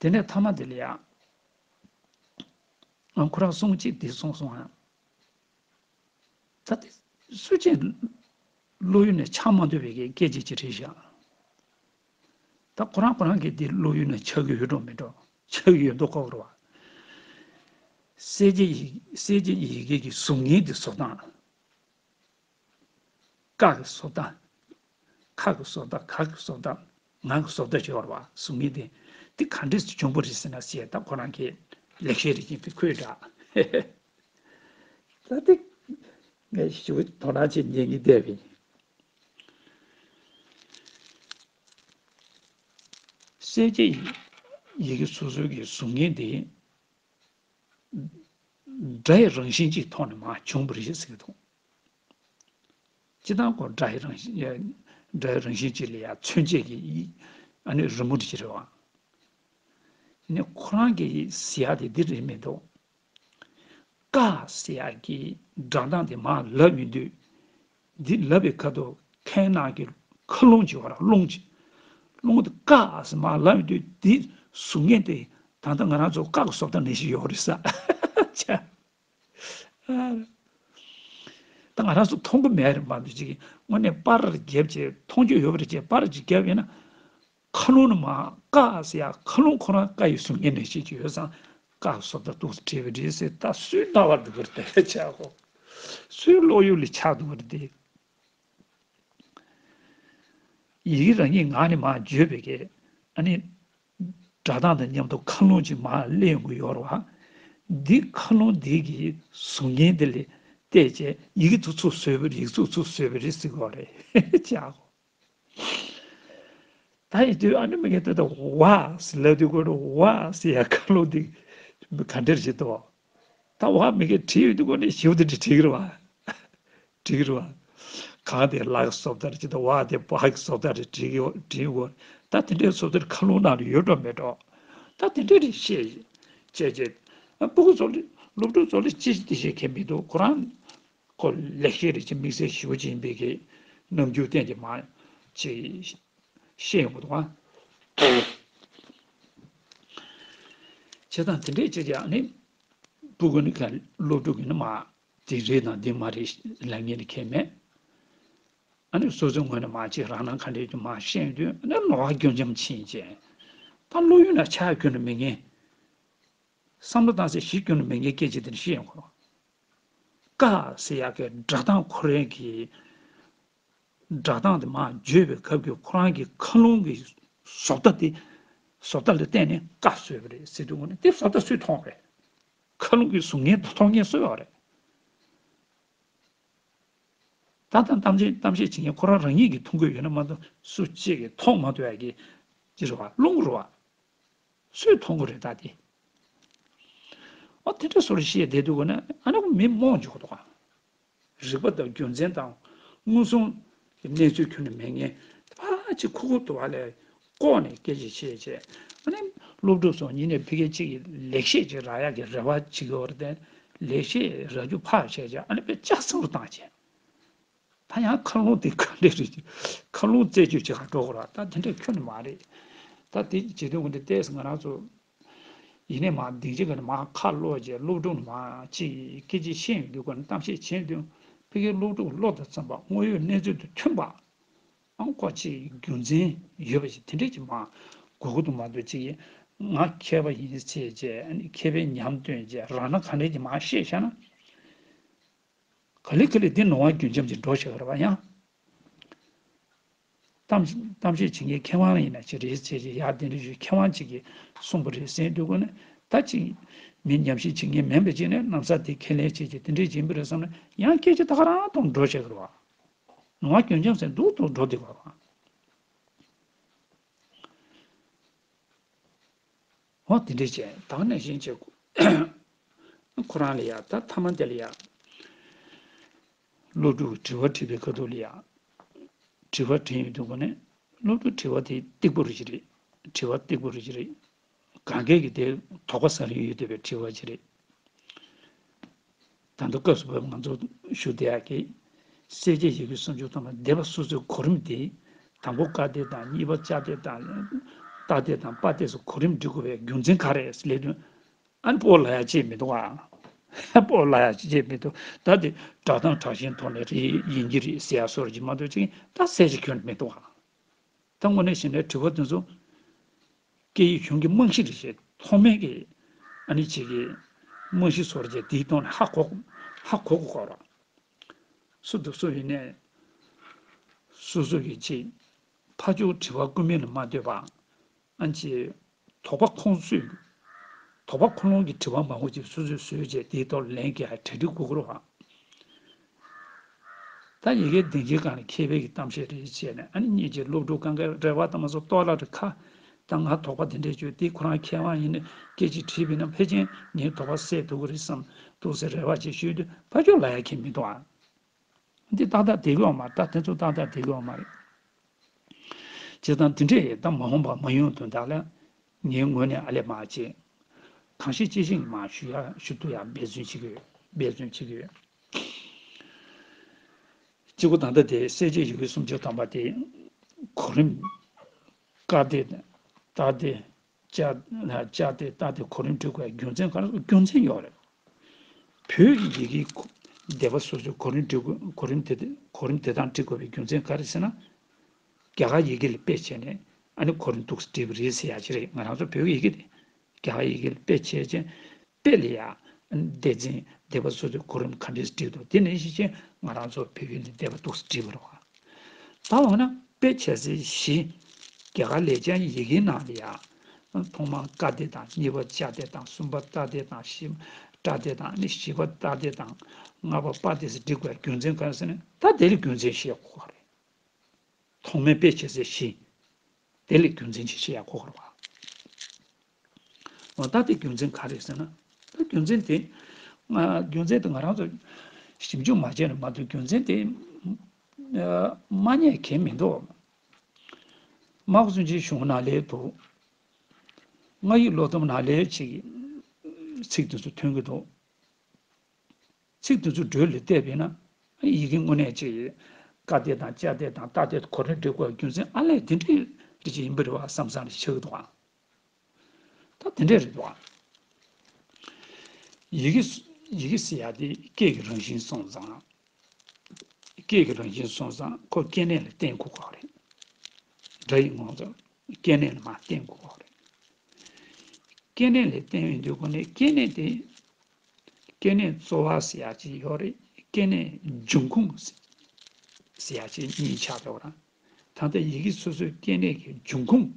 དེ་ནས་མཐའ་མ་དེ་ལ་ཡང་ཁོ་རང་གསུང་གཅིག་དེ་གསུངས་སོང་ཨ། ད་དེ་སུ་གཅིག་བློ་ཡུལ་ནས་ཆགས་མ་ཐུབ་པའི་སྐད་ཆ་ཅིག་རེད་བཞག་ད་ཁོ་རང་ཁོ་རང་གིས་དེ་བློ་ཡུལ་ནས་ཆགས་ཀྱི་ཡོད་འགྲོ་མེད་འགྲོ། ཆགས་ཀྱི་ཡོད་མདོག་ཁ་པོ་རེད་པ། གསལ་བྱེད་ཡི་གསལ་བྱེད་ཡི་གེ་གི་གཟུགས་བརྙན་དེ་བཟོ་སྟངས། ཀ་གི་བཟོ་སྟངས། ཁ་གི་བཟོ་སྟངས། ག་གི་བཟོ་སྟངས། ང་གི་བཟོ་ལྟ་ཅིག་ཡོད་རེད་པ། གཟུགས་བརྙན་དེ། དེ་ག་འདྲས་སེ་བྱུང་བ་རེད་ཟེར་ན་ཟེར། ད་ཁོ་རང་གིས་ལེགས་བཤད་རེ་བྱས་པའི་ཁོས་འདྲ། ད་དེ་ངས་ཞུ་དོ་སྣང་བྱེད་ཉན་གྱི་བསྡད་པ་ཡིན། གསལ་བྱེད་ཡི་གེ་སོ་སོའི་གི་གཟུགས་བརྙན་དེ་སྒྲ་ཡི་རང་བཞིན་གྱི་ཐོག་ནས་མར་བྱུང་བ་རེད་ཟེར་གྱི་འདུག་སྤྱིར་བཏང་ཁོ་སྒྲ་ཡི་རང་བཞིན། སྒྲ་ཡི་རང་བཞིན་ཅིག་ལ་ཡང་མཚོན་བྱེད་ཀྱི་ཨ་ནི་རི་མོ་འདྲ་ཅིག་རེད་པ། ནི་ཁོ་རང་གིས་ཟེར་ཡག་དེ་འདི་རེད་མི་འདུག་ཀ་ཟེར་ཡག་གི་སྒྲ་གདངས་དེ་མར་ལབ་ཡོང་དུས། འདི་ལབ་པའི་ཁ་ཐུག་ཁའི་ནང་གི་མཁའ་རླུང་ཅིག་ཡོད་རེད། རླུང་ཅིག་རླུང་དེ་ཀ་ཟེར་མར་ལབ་ཡོང་དུས་འདི་གཟུགས་བརྙན་དེ་ད་ལྟ་ང་རང་ཚོ་ཀ་གི་བཟོ་ལྟ་ནང་བཞིན་ཡོད་རེད་ཟེར། ཆ། ད་ང་རང་ཚོ་མཐོང་གི་མེད་རེད་མ་གཏོགས་ཅིག་དངོས་གནས་པར་བརྒྱབ་བྱས་མཐོང་རྒྱུ་ཡོད་པ་རེད་ཅེས་པར་ཅིག་བརྒྱབ་ཡིན་ན། མཁའ་རླུང་ནི་མར་ཀ་ཟེར་ཡག་མཁའ་རླུང་ཁོ་རང་ཀ་ཡི་གཟུགས་བརྙན་ནང་བཞིན་ཅིག་ཡོད་ཙང་ཀ་བཟོ་ལྟ་འདུག་སེ་བྲིས་པ་རེད་ཟེར། ད་སུའི་རྣ་བར་འགྲོ་གི་རེད་དེ། ཆ་གོ་སུའི་བློ་ཡུལ་ལ་ཆགས་འདུག་གི་རེད་དེ། ཡི་གེ་རང་ཉིད་ངག་ནས་མར་བརྗོད་པའི་གི་ཨ་ནི་སྒྲ་གདངས་དང་མཉམ་དུ་མཁའ་རླུང་ཅིག་མར་སླེབས་ཡོང་གི་ཡོད་རེད་པ། འདི་མཁའ་རླུང་འདི་གི་གཟུགས་བརྙན་འདི་ལ་བལྟས་བྱས་ཡི་གེ་དེ་ཚུར་བཟོས་པ་རེད། ཡི་གེ་དེ་ཚུར་བཟོས་པ་རེད་ཟེར་གྱི་ཡོད་རེད། ཅག་གོ་ད་ཡིན་དུས་ཨ་ནི་མི་གི་ད་ལྟ་ཝ་ཟེར་ལབ་དུས་ཁོ་རང་ཝ་ཟེར་ཡག་མཁའ་རླུང་འདི་ག་འདྲ་ཞིག་འདུག་ད་ཝ་མི་གིས་བྲིས་ཡོང་དུས་ཁོ་ནི་ཞེ་པོ་དེ་འདྲ་བྲིས་ཀྱི་རེད་པ། འགྲིག་གི་རེད་པ། གང་དེ་ལ་གི་བཟོ་ལྟ་རེད་ཅེས་དང་ཝ་དེ་བ་གི་བཟོ་ལྟ་རེད་འགྲིག་གི་འགྲིག་གོ་ད་དེ་འདྲའི་བཟོ་ལྟ་རེད། མཁའ་རླུང་ནང་ལ་ཡོད་འགྲོ་མེད་འགྲོ། ད་དེ་འདྲ་རེད་བཤད་བྱས་བྱས། ཨ་སྤུ་གུ་ཚོ་ལ་སློབ་ཕྲུག་ཚོ་ལ་ཅི་ཞིག་དེ་བཤད་མཁན་མི་འདུག་ཁོ་རང་ཁོ་ལེགས་བཤད་རེད་ཅེས་དམིགས་བསལ་ཞེ་པོ་ཅིག་ཡིན་པའི་གི་རྣམ་འགྱུར་བསྟན་ཏེ་མ་ཅིག་བཤད་ཡོང་གི་འདུག་ཨ། བྱས་ཙང་དེ་འདྲས་བྱས་ཀྱང་ནི་སྤུ་གུ་ནི་ག་སློབ་ཕྲུག་གི་ནི་མ། དེ་རེད་དང་འདི་མ་རེད་ལབ་མཁན་ནི་ཁྱད་མེད། ཨ་ནི་སོ་སོའི་ངོས་ནས་མ་ཅིག་རང་སྣང་ག་འདྲས་ཀྱི་མ་ཤེས་དུས་ཨ་ནི་ནོར་བ་སྐྱོན་ཅམ་ཕྱིན་བྱས། ད་བློ་ཡུལ་ན་ཆགས་ཁྱོན་ནས་མེད་ངེས། བསམ་བློ་བཏང་སའི་གཞི་ཁྱོན་ནས་མེད་ངེས་སྐད་ཆ་དེ་འདྲ་བཤད་ཡོང་གི་རེད། ཀ་ཟེར་ཡག་གི་སྒྲ་གདངས་ཁོ་རང་གི་སྒྲ་གདངས་དེ་མར་བརྗོད་པའི་སྐབས་ཀྱི་ཁོ་རང་གི་མཁའ་རླུང་གི་བཟོ་ལྟ་དེ། བཟོ་ལྟ་ལ་བརྟེན་ནས་ཀ་བཟོས་པ་རེད་ཟེར་དུས་ཀ་ནས་དེ་བཟོ་ལྟ་སུས་མཐོང་རེད། མཁའ་རླུང་གི་གཟུགས་བརྙན་དེ་མཐོང་མཁན་སུ་ཡོད་རེད། ད་ལྟ་གཏམ་བཤད་གཏམ་བཤད་བྱེད་མཁན་ཁོ་རང་རང་ཉིད་ཀྱིས་མཐོང་གི་ཡོད་ན་མ་གཏོགས་སུ་གཅིག་གིས་མཐོང་མ་ཐུབ་ཡག་གི་ཅི་རེད་བ། རླུང་རེད་བ། སུས་མཐོང་གི་རེད་ད་དེ། ཨ་དེ་འདྲ་སོ་རེ་བཤད་བསྡད་དུས་ཀ་ནས་ཨ་ནི་མི་རྨོངས་འཇུག་འདུག་ག་རིག་པ་དང་རྒྱུ་མཚན་དང་མངོན་སུམ་གྱི་གནས་ཚུལ་ཁྱོན་ནས་མེད་མཁན་ཕར་ཅིག་ཁུག་ཁུག་ཏུ་བ་ལས་ལྐོག་ནས་སྐད་ཆ་བཤད་བྱས། ཨ་ནི་སློབ་ཕྲུག་ཚོ་ཉིད་ནས་ཕ་གི་གཅིག་གི་ལེགས་བཤད་ཅིག་རག་ཡག་གི་རེ་བ་བྱེད་ཀྱི་ཡོད་རེད་དེ། ལེགས་བཤད་རག་རྒྱུ་ཕར་བྱས་བྱས་ཨ་ནི་དཔེ་ལྕགས་སྲང་རུ་བཏང་བྱས། ད་ཡང་མཁའ་རླུང་དེ་ག་འདྲས་རེད། མཁའ་རླུང་རྩད་གཅོད་བྱེད་ག་འགྲོ་དགོས་ར། ད་དེ་འདྲས་ཁྱོན་ནས་མ་རེད། ད་དེ་བྱེད་དུས་འོན་ཏེ་ཏོག་ཙམ་ང་རང་ཚོ་ཡིན་ནའི་མར་སྡིངས་ཆ་ག་ནས་མར་ཁ་ལོག་བྱས་སློབ་ཕྲུག་མར་ཅིག་སྐད་ཆ་བཤད་ཡོང་དུས་ཀ་ནས་གཏམ་བཤད་བྱེད་དུས་ཕ་གིའི་སློབ་ཕྲུག་བློ་དང་འཚམས་པ་དངོས་ཡོད་གནས་ཚུལ་དང་མཐུན་པ། ཨང་ཀོ་ཅིག་རྒྱུ་མཚན་ཡོད་པ་ཞིག་དེ་འདྲས་ཀྱི་མར་གོ་གི་འདུག་མ་གཏོགས་ཅིག་ང་མཁས་པ་ཡིན་ཟེར་བྱས་ཨ་ནི་མཁས་པའི་ཉམས་སྟོན་བྱས་རང་སྣང་ག་འདྲས་ཀྱི་མར་བཤད་བཞག་ན། ག་ལེ་ག་ལེ་འདི་ནོར་བ་རྒྱུན་འབྱམས་ཀྱི་འགྲོ་བཞག་རེད་བ་ཡང་། གཏམ་གཏམ་བཤད་བྱེད་མཁན་མཁས་དབང་ཡིན་ན་ཅི་རེད་ཟེར་ཅིག་ཡར་དེ་འདྲ་ཞུ་མཁས་དབང་ཅིག་གིས་གསུངས་པ་རེད་ཟེར་འདུག་གོ་ནས་ད་ཅིག་མི་ཉམས་ཞིབ་བྱེད་མཁན་མིན་པ་ཅིག་ནས་ལམ་སང་དེ་ཁས་ལེན་བྱེད་ཅིག་དེ་འདྲས་ཡིན་པ་རེད་བསམ་ན་ཡང་སྐད་ཆ་ད་ག་རང་མཐོང་འགྲོ་བཞག་རེད་བ། ནོར་བ་རྒྱུན་འབྱམས་ཟེར་འདུག་ཏུ་འགྲོ་བསྡད་པ་རེད་བ། འོ་དེ་འདྲས་བྱས་ད་ག་ནང་བཞིན་བྱས། ཁོ་རང་ལ་ཡ་ད་ཐ་མ་དེ་ལ་ཡ། སློབ་ཕྲུག་གིས་དྲི་བ་དྲིས་པའི་ཁ་ཐུག་ལ་ཡ། དྲི་བ་དྲིས་ཡོང་དུས་ཀ་ནས་སློབ་ཕྲུག་དྲི་བ་དེ་སྡིག་པ་རུ་ཞིག་རེད། དྲི་བ་སྡིག་པ་རུ་ཞིག་རེད། གང་གས་ཀྱི་དེ་དོགས་པ་ཟ་རིན་ཡོད་བསྡད་པའི་དྲི་བ་ཞིག་རེད། ད་ལྟ་སྐབས་སུ་བབས་ང་ཚོ་ཞུ་བསྡད་ཡག་གི། སྲས་བཅས་ཡི་གེ་སུམ་ཅུ་ཐམ་པ་སྡེ་པ་སོ་སོའི་གོ་རིམ་དེ། དང་པོ་ཀ་སྡེ་དང་གཉིས་པ་ཅ་སྡེ་དང་། ཏ་སྡེ་དང་པ་སྡེ་སོགས་གོ་རིམ་འབྲི་དགོས་པའི་རྒྱུ་མཚན་ག་རེ་ལས་དོན། ཨ་ནི་སྤོ་ལ་ཡ་ཅེས་མི་འདུག་ཨ། སྤོ་ལ་ཡ་ཅེས་མི་འདུག་ད་དེ་སྒྲ་གདངས་དྲག་ཞན་ཐོག་ནས་རེད་ཡིན་གྱི་རེད་ཟེར་ཡ་སོགས་ཀྱི་མ་གཏོགས་ཅིག་ད་གསལ་བཤད་ཁྱོན་མི་འདུག་ཨ། ད་དངོས་གནས་བྱས་ན་དྲི་བ་དེ་ཚོ་སྐད་ཡིག་གཞུང་གི་རྨང་གཞི་རེད་ཅེས་ཐོག་མའི་གི་ཨ་ནི་ཅིག་གི་རྨང་གཞི་སོགས་རེད་ཅེས་དེའི་ཐོག་ནས་ཧ་གོ་ཧ་གོ་གོ་གོ་ར། སུ་དང་སུ་ཡིན་ནའི་སོ་སོ་གི་ཅིག་ཕར་ཕྱོགས་དྲི་བ་བསྐུལ་མིན་ལ་མ་ལྟོས་པ། ཨ་ནི་ཅིག་དོགས་པ་ཁོང་ཚོས། དོགས་པ་ཁོ་རང་གི་དྲི་བ་མང་པོ་ཅིག་སོ་སོས་བཟོས་བྱས་དེའི་ཐོག་ལན་གྱི་གྲ་སྒྲིག་དགོས་ཀྱི་རེད་བ། ད་ཡི་གེ་སྡིངས་ཆའི་སྒང་ལ་མཁས་པའི་གི་གཏམ་བཤད་རེ་བྱས་ནས་ཨ་ནི་གཉིས་ཀྱི་སློབ་ཕྲུག་གང་གའི་རེ་བ་དང་མ་སོགས་ལྟོགས་ལ་རེ་ཁ། ད་ང་དོགས་པ་དེ་འདྲས་བརྗོད་དེ་ཁོ་རང་མཁས་དབང་ཡིན་ནས་སྐད་ཅིག་དྲིས་པ་ཡིན་ན་ཕལ་ཆེར་ངའི་དོགས་པ་སེལ་ཐུབ་ཀྱི་རེད་བསམ་འདུག་ཟེར་རེ་བ་ཅིག་ཞུས་དུས་ཕར་ཕྱོགས་ལ་ཡ་མཁན་མི་འདུག་ཨ། འདི་ཏག་ཏག་བསྡད་ཀྱི་ཡོད་མ་རེད། ད་དེ་ཚོ་ཏག་ཏག་བསྡད་ཀྱི་ཡོད་མ་རེད། བྱས་ཙང་དེ་འདྲས་ད་མ་འོངས་པ་མ་ཡོང་དོན་དག་ལ་ངའི་ངོས་ནས་ཨ་ལས་མ་བྱེད། གང་ཤེས་ཅི་ཤེས་མ་ཞུ་ཡ་ཞུ་ཐུབ་ཡ་འབད་བརྩོན་བྱེད་ཀྱི་ཡོད། འབད་བརྩོན་བྱེད་ཀྱི་ཡོད། གཅིག་པོ་ད་ལྟ་དེ་གསལ་བྱེད་ཡི་གེ་སུམ་ཅུ་ཐམ་པ་དེ་གོ་རིམ། ཀ་སྡེ། ཏ་སྡེ། ཅ་ཅ་སྡེ་ཏ་སྡེ་གོ་རིམ་འབྲི་དགོས་པའི་རྒྱུ་མཚན་ག་རེ་རྒྱུ་མཚན་ཡོད་རེད། བོད་ཀྱི་ཡི་གེའི་སྡེ་པ་སོ་སོའི་གོ་རིམ་འབྲི་དགོས་གོ་རིམ་དེ་གོ་རིམ་དེ་དང་འབྲི་དགོས་པའི་རྒྱུ་མཚན་ག་རེ་ཟེར་ན། རྒྱ་གར་ཡི་གེ་ལ་དཔེ་བྱས་ནས་ཨ་ནི་གོ་རིམ་འདུག་སེ་བྲིས་པ་རེད་ཟེར་ཡ་ཅིག་རེད། ང་རང་ཚོ་བོད་ཀྱི་ཡི་གེ་དེ་རྒྱ་གར་ཡི་གེ་ལ་དཔེ་བྱས་ཅིང་དཔེ་ལ་ཡ་སྡེ་ཚན་སྡེ་པ་སོ་སོའི་གོ་རིམ་ག་འདྲས་བྲིས་འདུག་དེ་ནང་བཞིན་བྱས་ང་རང་ཚོ་བོད་ཡིག་ལ་སྡེ་པ་འདུག་སེ་བྲིས་པ་རེད་བ། ད་འོ་ན་དཔེ་བྱས་ཚེ་བཞི། རྒྱ་གར་ལེགས་སྦྱར་ཡི་གེའི་ནང་ལ་ཡ། ཐོག་མར་ཀ་སྡེ་དང་གཉིས་པ་ཅ་སྡེ་དང་གསུམ་པ་ཏ་སྡེ་དང་བཞི། ཏ་སྡེ་དང་ནི་བཞི་པ་ཏ་སྡེ་དང་ལྔ་པ་པ་སྡེ་ཟེར་བྲིས་དགོས་རྒྱུ་མཚན་གང་ཟེར་ན་ད་དེ་ལ་རྒྱུ་མཚན་བཤད་དགོས་པ་རེད། ཐོག་མའི་དཔེ་བྱས་ཚེ་བཞི། དེ་ལ་རྒྱུ་མཚན་ཅིག་བཤད་ཡ་དགོས་པ་རེད་བ། འོ་ད་དེ་རྒྱུ་མཚན་ག་རེ་ཟེར་ན། ད་རྒྱུ་མཚན་དེ། ང་རྒྱུ་མཚན་དེ་ང་རང་ཚོ་ཞིབ་འཇུག་མ་བྱས་ན་མ་གཏོགས་རྒྱུ་མཚན་དེ། ཨ། མ་རྙེད་མཁན་མི་འདུག་དམག་སྤྱི་གཞུང་ནང་ལས་འདུག་སྔགས་ཡིག་ཀློག་ཐུབ་ནང་ལས་ཅིག་ཚིག་དེ་ཚོ་ཐོན་གྱི་འདུག་ཚིག་དེ་ཚོ་འགྲོས་ལ་བལྟས་པས་ན། ཡི་གེ་དངོས་གནས་ཅིག་ཀ་སྡེ་དང་ཅ་སྡེ་དང་ཏ་སྡེ་གོ་རིམ་འབྲི་དགོས་རྒྱུ་མཚན་ཨ་ལས་དེ་འདྲའི་རིགས་ཅིག་ཡིན་པ་རེད་བ་བསམ་བསམ་ཞིག་ཆགས་ཀྱི་འདུག་ཨ། ད་དེ་འདྲས་རེད་འདུག་ཨ། ཡི་གེ་ཡི་གེ་ཟེར་ཡ་དེ་སྐད་ཀྱི་རང་བཞིན་སོང་ཙང་། སྐད་ཀྱི་རང་བཞིན་སོང་ཙང་ཁོ་སྐྱེ་གནས་ལ་བརྟེན་དགོས་ཀྱི་རེད། སྒྲ་ཡི་ངོ་ཚ་སྐྱེ་གནས་ལ་མར་བརྟེན་དགོས་ཀྱི་རེད། སྐྱེ་གནས་ལ་བརྟེན་ཡོང་དུས་སྒོ་ནས་སྐྱེ་གནས་དེ། སྐྱེ་གནས་གཙོ་བ་ཟེར་ཡག་ཅིག་ཡོད་རེད། སྐྱེ་གནས་འབྱུང་ཁུངས་ཟེར་ཡག་ཅིག་གཉིས་ཆགས་འགྲོ་བ་རེད། ད་ལྟ་ཡི་གེ་སོ་སོའི་སྐྱེ་གནས་ཀྱི་འབྱུང་ཁུངས་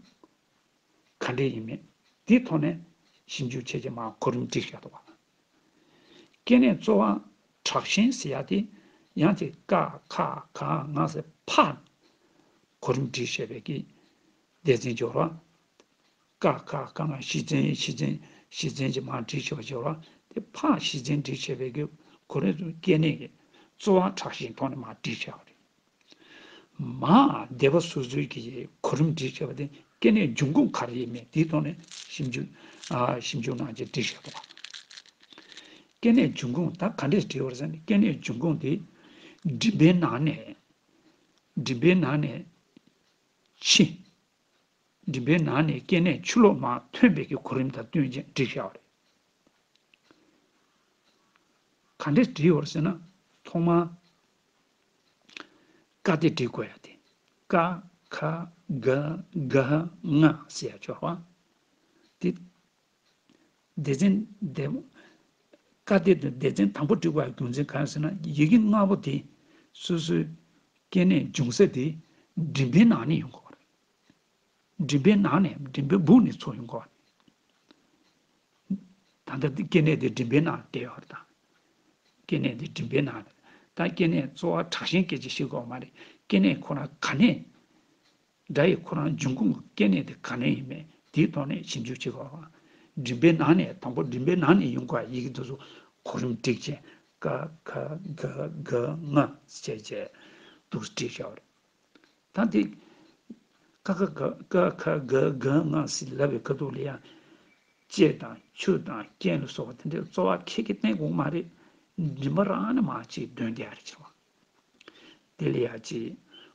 ག་འདྲ་ཡིན་མིན་དེའི་ཐོག་ནས་ཞིབ་འཇུག་བྱས་རྗེས་མར་གོ་རིམ་བསྒྲིགས་བཞག་འདུག་བ། སྐྱེ་གནས་གཙོ་བོ་དྲག་ཞན་ཟེར་ཡག་དེ་ཡང་ཅིག་ཀ་ཁ་ག་ང་ཟེར་ཕར་གོ་རིམ་བསྒྲིགས་བྱས་པའི་གི་སྡེ་ཚན་སྦྱོར་བ། ཀ་ཁ་ག་ང་། ཤེས་ཚན། ཤེས་ཚན། ཤེས་ཚན་གྱི་མར་བསྒྲིགས་བྱས་པ་སྦྱོར་བ་དེ་ཕར་ཤེས་ཚན་བསྒྲིགས་བྱས་པའི་གི་གོ་རིམ་སྐྱེ་གནས་ཀྱི་གཙོ་བོ་དྲག་ཞན་ཐོག་ནས་མར་བསྒྲིགས་བྱས་པ་རེད། མར་སྡེ་པ་སོ་སོའི་གི་གོ་རིམ་བསྒྲིགས་བྱས་པ་དེ་སྐྱེ་གནས་འབྱུང་ཁུངས་ག་རེ་ཡིན་མིན་དེའི་ཐོག་ནས་ཞིབ་འཇུག་ཨ་ཞིབ་འཇུག་གནང་རྗེས་བསྒྲིགས་བཞག་འདུག་བ། སྐྱེ་གནས་འབྱུང་ཁུངས་ད་ག་འདྲས་བསྒྲིགས་པ་རེད་ཟེར་ན། སྐྱེ་གནས་འབྱུང་ཁུངས་དེ་མགྲིན་པའི་ནང་ནས། མགྲིན་པའི་ནང་ནས་ཕྱི། མགྲིན་པའི་ནང་ནས་སྐྱེ་གནས་ཕྱི་ལོགས་མར་ཐོན་པའི་གི་གོ་རིམ་དང་བསྟུན་བྱས་བསྒྲིགས་བཞག་པ་རེད། ག་འདྲས་བསྒྲིགས་ཡོད་རེད་ཟེར་ན། ཐོག་མར་ཀ་སྡེ་བསྒྲིགས་དགོས་ཡ་དེ། ཀ་ཁ་ག་ག་ང་ཟེར་ཡ་སྦྱོར་བ་དེ། སྡེ་ཚན་སྡེ། ཀ་སྡེ་དུ་སྡེ་ཚན་དང་པོ་བསྒྲིགས་པའི་རྒྱུ་མཚན་གང་ཡིན་ཟེར་ན། ཡི་གེ་ལྔ་པོ་དེ་སོ་སོའི་སྐྱེ་གནས་འབྱུང་ས་དེ་མགྲིན་པའི་ནང་ནས་ཡོང་དགོས་པ་རེད། མགྲིན་པའི་ནང་ནས། མགྲིན་པའི་སྦུག་ནས་ཚུར་ཡོང་དགོས་པ་རེད། ད་ལྟ་སྐྱེ་གནས་དེ་མགྲིན་པའི་ནང་བསྡད་ཡོད་རེད་ད། སྐྱེ་གནས་དེ་མགྲིན་པའི་ནང་རེད། ད་སྐྱེ་གནས་གཙོ་བོ་དྲག་ཞན་སྐད་ཆ་བཤད་དགོས་མ་རེད། སྐྱེ་གནས་ཁོ་རང་ག་ནས། སྒྲ་ཡི་ཁོ་རང་འབྱུང་ཁུངས་ཀྱི་སྐྱེ་གནས་དེ་ག་ནས་ཡིན་མིན་དེའི་ཐོག་ནས་ཞིབ་འཇུག་བྱེད་དགོས་པ། མགྲིན་པའི་ནང་ནས། དང་པོ་མགྲིན་པའི་ནང་ནས་ཡོང་དགོས་པ། ཡི་གེ་དེ་ཚོ་གོ་རིམ་བསྒྲིགས་བྱས། ཀ་ཁ་ག་ག་ང་བྱས་བྱས་འདུག་སེ་བསྒྲིགས་བཞག་པ་རེད། ད་དེ་ཀ་ཁ་ག་ཀ་ཁ་ག་ག་ང་ཟེར་ལབ་པའི་ཁ་ཐུག་ལ་ཡང་ལྕེ་དང་ཆུ་དང་རྐན་ལ་སོགས་པ་དེ་འདྲའི་གཙོ་བོ་ཁྱེད་ཀྱིས་བསྟན་དགོས་མ་རེད། མགྲིན་པ་རང་ནས་མར་ཅིག་འདོན་བསྡད་ཡ་རེད་ཟེར་བ། དེ་ལ་ཡ་ཅིག་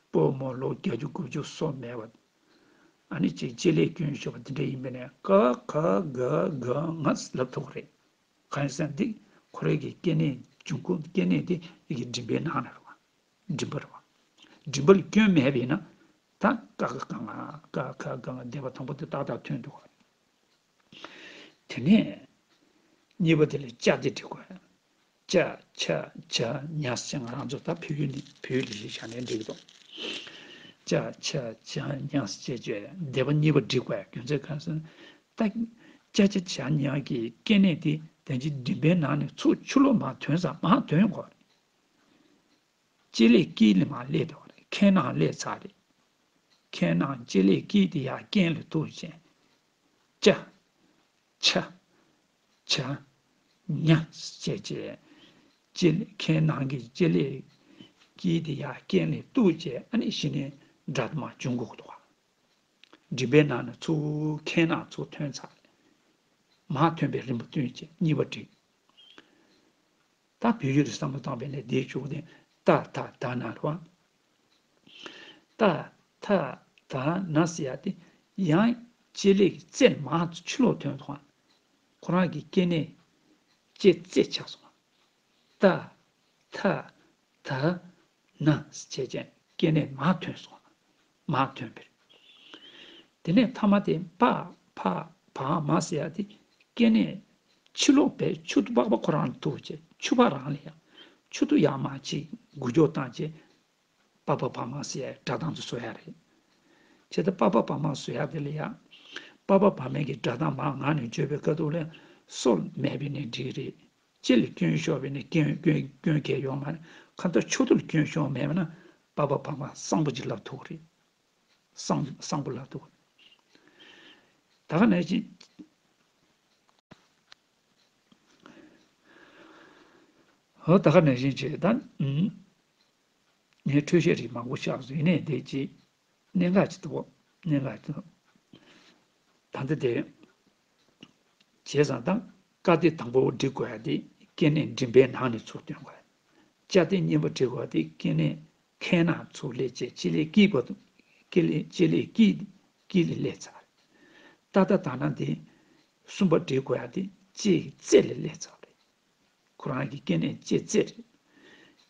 སྤོ་རྨོ་ལོ་བརྒྱད་ཅུ་དགུ་བཅུ་སོ་མེད་པ། ཨ་ནི་ཅིག་ལྕེ་ལས་སྐྱོན་ཤོར་བ་དེ་འདྲ་ཡིན་པ་ཡིན་ན་ཀ་ཁ་ག་ག་ང་ལབ་ཐུབ་ཀྱི་རེད། གང་ཡིན་ཟེར་ན་འདི་ཁོ་རང་གི་སྐྱེ་གནས་འབྱུང་ཁུངས་སྐྱེ་གནས་དེ་ཡི་གེ་མགྲིན་པའི་ནང་ན་རེད་བ། མགྲིན་པ་རེད་བ། མགྲིན་པ་ལ་སྐྱོན་མེད་པ་ཡིན་ན་ད་ཀ་ཁ་ག་ང་། ཀ་ཁ་ག་ང་སྡེ་པ་དང་པོ་དེ་ཏག་ཏག་ཐོན་འདུག་ག། དེ་ནས་གཉིས་པ་དེ་ལ་ཅ་སྡེ་བསྒྲིགས་དགོས། ཅ་ཆ་ཇ་ཉ་ཟེར། ང་རང་ཚོ་ད་བོད་ཡིག་ནི་བོད་ཡིག་ལ་གཞི་བཞག་ནས་འབྲི་གི་འདུག། ཅ་ཆ་ཇ་ཉ་ཟེར་བྱས་བྱས་སྡེ་པ་གཉིས་པ་བསྒྲིགས་དགོས། རྒྱུ་མཚན་གང་ཟེར་ན། ད་ཅ་ཆ་ཇ་ཉ་གི་སྐྱེ་གནས་དེ་དེ་ཅི་མགྲིན་པའི་ནང་ནས་ཚུར་ཕྱི་ལོགས་མར་ཐོན་ས། མར་ཐོན་དགོས་རེད། ལྕེ་ལས་དཀྱིལ་ལ་མར་སླེབས་འདུག་རེད། ཁའི་ནང་སླེབས་ཚར་རེད། ཁའི་ནང་ལྕེ་ལས་དཀྱིལ་དེ་ཡར་རྐན་ལ་གཏུགས་བྱས། ཅ། ཆ། ཇ། ཉ་བྱས་བྱས། ལྕེ་ལས། ཁའི་ནང་གི་ལྕེ་ལས་དཀྱིལ་དེ་ཡར་རྐན་ལ་གཏུགས་བྱས། ཨ་ནི་གཞི་ནས་སྒྲ་དེ་མར་འབྱུང་དགོས་ཀྱི་འདུག་ག། མགྲིན་པའི་ནང་ནས་ཚུར་ཁའི་ནང་ཚུར་ཐོན་ཚར་རེད། མར་ཐོན་པའི་རིམ་པ་སྟོན་བྱས་གཉིས་པ་བསྒྲིགས། ད་བོད་ཡིག་ལ་བསམ་བློ་བཏང་བས་ན་དེའི་མཇུག་དེ་ཏ་ཐ་ད་ན་རེད་བ། ཏ་ཐ་ད་ན་ཟེར་ཡ་དེ་ཡང་ལྕེ་ལས་ཀྱི་རྩེ་མར་ཕྱི་ལོགས་ཐོན་སོང་བ། ཁོ་རང་གི་སྐྱེ་གནས་ལྕེ་རྩེ་ཆགས་སོང་བ། ཏ་ཐ་ད་ན་ཟེར་བྱས་བྱས་སྐྱེ་གནས་མར་ཐོན་སོང་བ། མར་ཐོན་པ་རེད། དེ་ནས་ཐ་མ་དེ་པ་ཕ་བ་མ་ཟེར་ཡ་དེ་སྐྱེ་གནས་ཕྱི་ལོགས་པའི་མཆུ་ཏོ་པགས་པ་ཁོ་རང་ལ་ཐུག་བྱས། མཆུ་པ་རང་ལ་ཡང་མཆུ་ཏོ་ཡར་མར་ཅིག་འགུལ་སྐྱོད་བཏང་བྱས། པ་ཕ་བ་མ་ཟེར་ཡ་སྒྲ་གདངས་དེ་བཟོ་ཡ་རེད། བྱས་ཙང་པ་ཕ་བ་མ་བཟོ་ཡ་དེ་ལ་ཡང་པ་ཕ་བ་མའི་གི་སྒྲ་གདངས་མར་ངག་ནས་བརྗོད་པའི་སྐབས་དུ་ལ་སོ་མེད་པ་ཡིན་ན་འགྲིག་གི་རེད། ལྕེ་ལ་སྐྱོན་ཤོར་བ་ཡིན་ན་སྐྱོན་སྐྱོན་སྐྱོན་གང་ཡང་ཡོད་མ་རེད། གང་ལྟར་མཆུ་ཏོ་ལ་སྐྱོན་ཤོར་མེད་པ་ན་པ་ཕ་བ་མ་གསང་པོ་ཅིག་ལབ་ཐུབ་ཀྱི་རེད། གསང་གསང་པོ་ལབ་ཐུབ་ཀྱི་རེད། ད་ག་ནང་བཞིན། འོ་ད་ག་ནང་བཞིན་བྱས་ད། ངས་འཕྲོས་བཤད་རིགས་མང་པོ་བཞག་སོང་། ཡིན་ནའི་དེ་ཅིག་གནད་འགག་ཅིག་འདུག། གནད་འགག་ཅིག་འདུག། ད་ལྟ་དེ་བྱས་ཙང་ད་ཀ་སྡེ་དང་པོ་བསྒྲིག་དགོས་ཡ་དེ་སྐྱེ་གནས་མགྲིན་པའི་ནང་ནས་ཚུར་ཐོན་དགོས། ཅ་སྡེ་གཉིས་པ་བསྒྲིག་དགོས་ཡ་དེ་སྐྱེ་གནས་ཁའི་ནང་ཚུར་སླེབས་བྱས་ལྕེ་ལས་དཀྱིལ་བར་དུ། ལྕེ་ལས་ལྕེ་ལས་དཀྱིལ་དཀྱིལ་ལ་སླེབས་ཚར་རེད། ཏ་ཐ་ད་ན་དེ་གསུམ་པ་བསྒྲིག་དགོས་ཡ་དེ་ལྕེ་ཡི་རྩེ་ལ་སླེབས་ཚར་རེད། ཁོ་རང་གི་སྐྱེ་གནས་ལྕེ་རྩེ་རེད།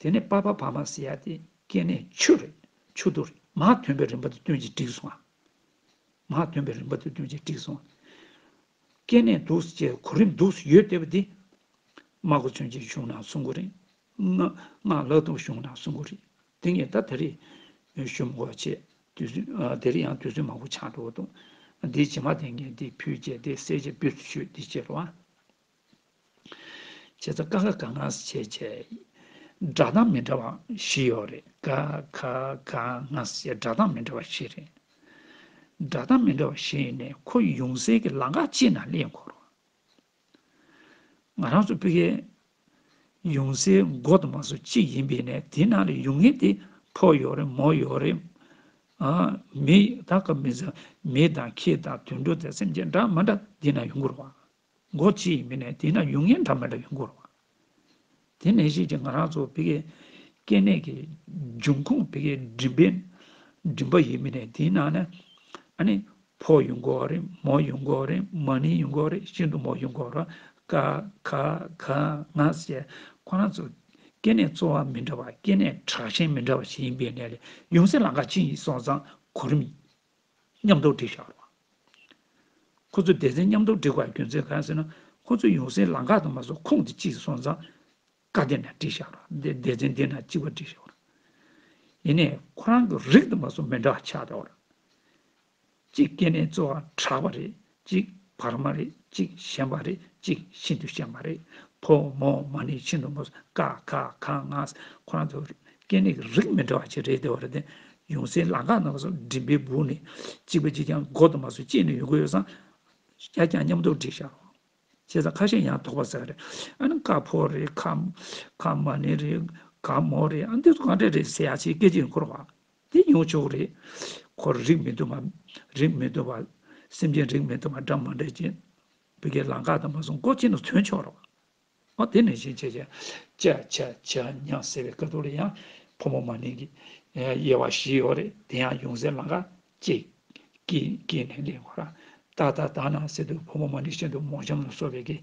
དེ་ནས་པ་ཕ་བ་མ་ཟེར་ཡ་དེ་སྐྱེ་གནས་མཆུ་རེད། མཆུ་ཏོ་རེད། མར་ཐོན་པའི་རིམ་པ་དེ་སྟོན་གྱི་བསྒྲིགས་སོང་ང་། མར་ཐོན་པའི་རིམ་པ་དེ་སྟོན་གྱི་བསྒྲིགས་སོང་ང་། སྐྱེ་གནས་འདུག་ཟེར་གོ་རིམ་འདུག་ཡོད་བསྡད་པ་འདི། སྨྲ་སྒོ་ཚུན་ཆད་གཞུང་ནང་གསུང་གི་རེད། སྔགས་སྔགས་ལྷག་ཏུ་གཞུང་ནང་གསུང་གི་རེད། དེ་ངས་ད་ད་རེས་ཞུ་མི་དགོས་པ་བྱས། དུས་ཚོད་ཨ་དེ་རིང་ཡང་དུས་ཚོད་མང་པོ་ཆགས་འགྲོ་གི་འདུག་འདི་རྗེས་མ་དེ་ངས་འདི་ཕུལ་བྱས་དེ་གསལ་བྱེད་སྤུས་སུ་ཞུས་འདི་བྱས་རོགས་ཨ། བྱས་ཙང་ཀ་ཁ་ག་ང་ཟེར་བྱས། སྒྲ་གདངས་མི་འདྲ་བ་བཞི་ཡོད་རེད། ཀ་ཁ་ག་ང་ཟེར་སྒྲ་གདངས་མི་འདྲ་བ་བཞི་རེད། སྒྲ་གདངས་མི་འདྲ་བ་བཞི་ཡིན་ནའི་ཁོ་ཡུང་གསལ་གྱི་ལམ་ཁ་གཅིག་ནང་སླེབས་དགོས་རེད། ང་རང་ཚོ་ཕ་གིའི་ཡུང་གསལ་མགོ་དང་མ་སོགས་གཅིག་ཡིན་པས་ནས་དེའི་ནང་ལ་ཡུལ་ངེས་དེ་ཕོ་ཡོད་རེད། མོ་ཡོད་རེད། ཨ་མི་ད་ག་མི་ཟེར་མི་དང་ཁྱི་དང་དུད་འགྲོ་དང་སེམས་ཅན་འདྲ་མི་འདྲ་དེའི་ནང་ཡོང་གི་རེད་བ། མགོ་གཅིག་ཡིན་པས་ནས་དེའི་ནང་ཡུལ་ངེས་འདྲ་མི་འདྲ་ཡོང་གི་རེད་བ། དེ་ནང་བཞིན་གྱི་ང་རང་ཚོ་ཕ་གིའི་སྐྱེ་གནས་ཀྱི་འབྱུང་ཁུངས་ཕ་གིའི་མགྲིན་པའི་མགྲིན་པ་ཡིན་པས་ནས་དེའི་ནང་ནས་ཨ་ནི། ཕོ་ཡོང་གི་རེད། མོ་ཡོང་གི་རེད། མ་ནིང་ཡོང་གི་རེད། ཤིན་ཏུ་མོ་ཡོང་གི་རེད། ཀ་ཁ་ག་ང་ཟེར་ཁོ་རང་ཚོ་སྐྱེ་གནས་གཙོ་བོ་མི་འདྲ་བ། སྐྱེ་གནས་དྲག་ཞན་མི་འདྲ་བ་ཞིག་ཡིན་པའི་ནས་ལས་ཡུང་གསལ་ལམ་ཁ་གཅིག་ཡིན་སོང་ཙང་གོ་རིམ་མཉམ་དུ་བསྒྲིགས་བཞག་རེད། ཁོ་ཚོ་སྡེ་ཚན་མཉམ་དུ་བསྒྲིགས་པའི་རྒྱུ་མཚན་གང་ཟེར་ན། ཁོ་ཚོ་ཡུང་གསལ་ལམ་ཁ་དང་མ་སོགས་ཁུངས་དེ་གཅིག་སོང་ཙང་། ཀ་དེ་ནས་བསྒྲིགས་བཞག་ར། སྡེ་སྡེ་ཚན་དེ་ནས་གཅིག་པ་བསྒྲིགས་བཞག་ར། ཡིན་ནའི་ཁོ་རང་གི་རིགས་དང་མ་སོགས་མི་འདྲ་བ་ཆགས་བསྡད་པ་རེད། གཅིག་སྐྱེ་གནས་གཙོ་བོ་དྲག་པ་རེད། གཅིག་བར་མ་རེད། གཅིག་ཞན་པ་རེད། གཅིག་ཤིན་ཏུ་ཞན་པ་རེད། ཕོ་མོ་མ་ནིང་ཤིན་ཏུ་མོ་ཀ་ཁ་ག་ང་ཁོ་རང་ཚོ་སྐྱེ་གནས་ཀྱི་རིགས་མི་འདྲ་བ་ཅིག་རེད་བསྡད་པ་རེད་དེ། ཡུང་གསལ་ལམ་ཁ་དང་མ་སོགས་མགྲིན་པའི་སྦུག་ནས་གཅིག་པ་གཅིག་རྐྱང་མགོ་དང་མ་སོགས་གཅིག་ནས་ཡོང་གི་ཡོད་ཙང་། རྐྱང་རྐྱང་མཉམ་དུ་བསྒྲིགས་བཞག་རོགས། བྱས་ཙང་ཁ་ཤས་ཡང་དོགས་པ་ཟ་རེད། ཨ་ནི་ཀ་ཕོ་རེད། ཁ་ཁ་མ་ནིང་རེད། ག་མོ་རེད། ཨ་འདི་ཚོ་གང་འདྲ་རེད་ཟེར་ཡག་ཅིག་སྐད་ཆ་ཡིན་ཁོ་ར་བ། དེ་ཡོང་ཆོག་རེད། ཁོ་རིགས་མི་མཐུན་པ། རིགས་མི་མཐུན་པ། སེམས་ཅན་རིགས་མི་མཐུན་པ་འདྲ་མི་འདྲ་ཅིག་བོད་སྐད་ལམ་ཁ་དང་མ་སོགས་མགོ་གཅིག་ནས་ཐོན་ཆོག་ར་བ། ཨོ་དེ་ནང་བཞིན་བྱས་བྱས། ཅ་ཆ་ཇ་ཉ་ཟེར་བའི་སྐབས་དུ་ལ་ཡང་ཕོ་མོ་མ་ནིང་གི་དབྱེ་བ་བཞི་ཡོད་རེད། དེ་ཡང་ཡུང་གསལ་ལམ་ཁ་གཅིག་ཀི་ཀི་ནས་ལེན་དགོས་ར། ཏ་ཏ་ད་ན་ཟེར་དུས་ཕོ་མོ་མ་ནིང་བཞིན་དུ་མོ་གཤམ་ལ་སོགས་པའི་གི་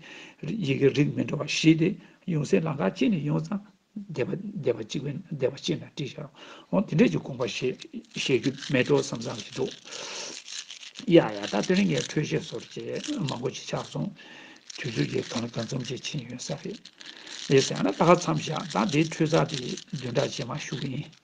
ཡི་གེ་རིགས་མི་འདྲ་བ་བཞི་དེ་ཡུང་གསལ་ལམ་ཁ་གཅིག་ནས་ཡོང་ཙང་སྡེ་པ་སྡེ་པ་གཅིག་པའི་སྡེ་པ་གཅིག་ནས་བྲིས་བཞག་འོ་དེ་འདྲས་ཀྱི་དགོངས་པ་བཞེས་བཞེས་རྒྱུ་མེད་དོ་བསམ་བསམ་ཞིག་འདུག་ཡ་ཡ་ད་དེ་རིང་ངས་འཕྲོས་བཤད་སོར་བཅད་མང་པོ་ཅིག་ཆགས་སོང་། དུས་ཚོད་ཀྱིས་གང་གང་འཚམ་ཅིག་ཕྱིན་ཡོད་ས་རེད། རེད་ཟེར་ན་ད་ག་མཚམས་བཞག་ད་འདིའི་འཕྲོས་ཚགས་དེ་བདུན་ཕྲག་རྗེས་མ་ཞུ་གི་ཡིན།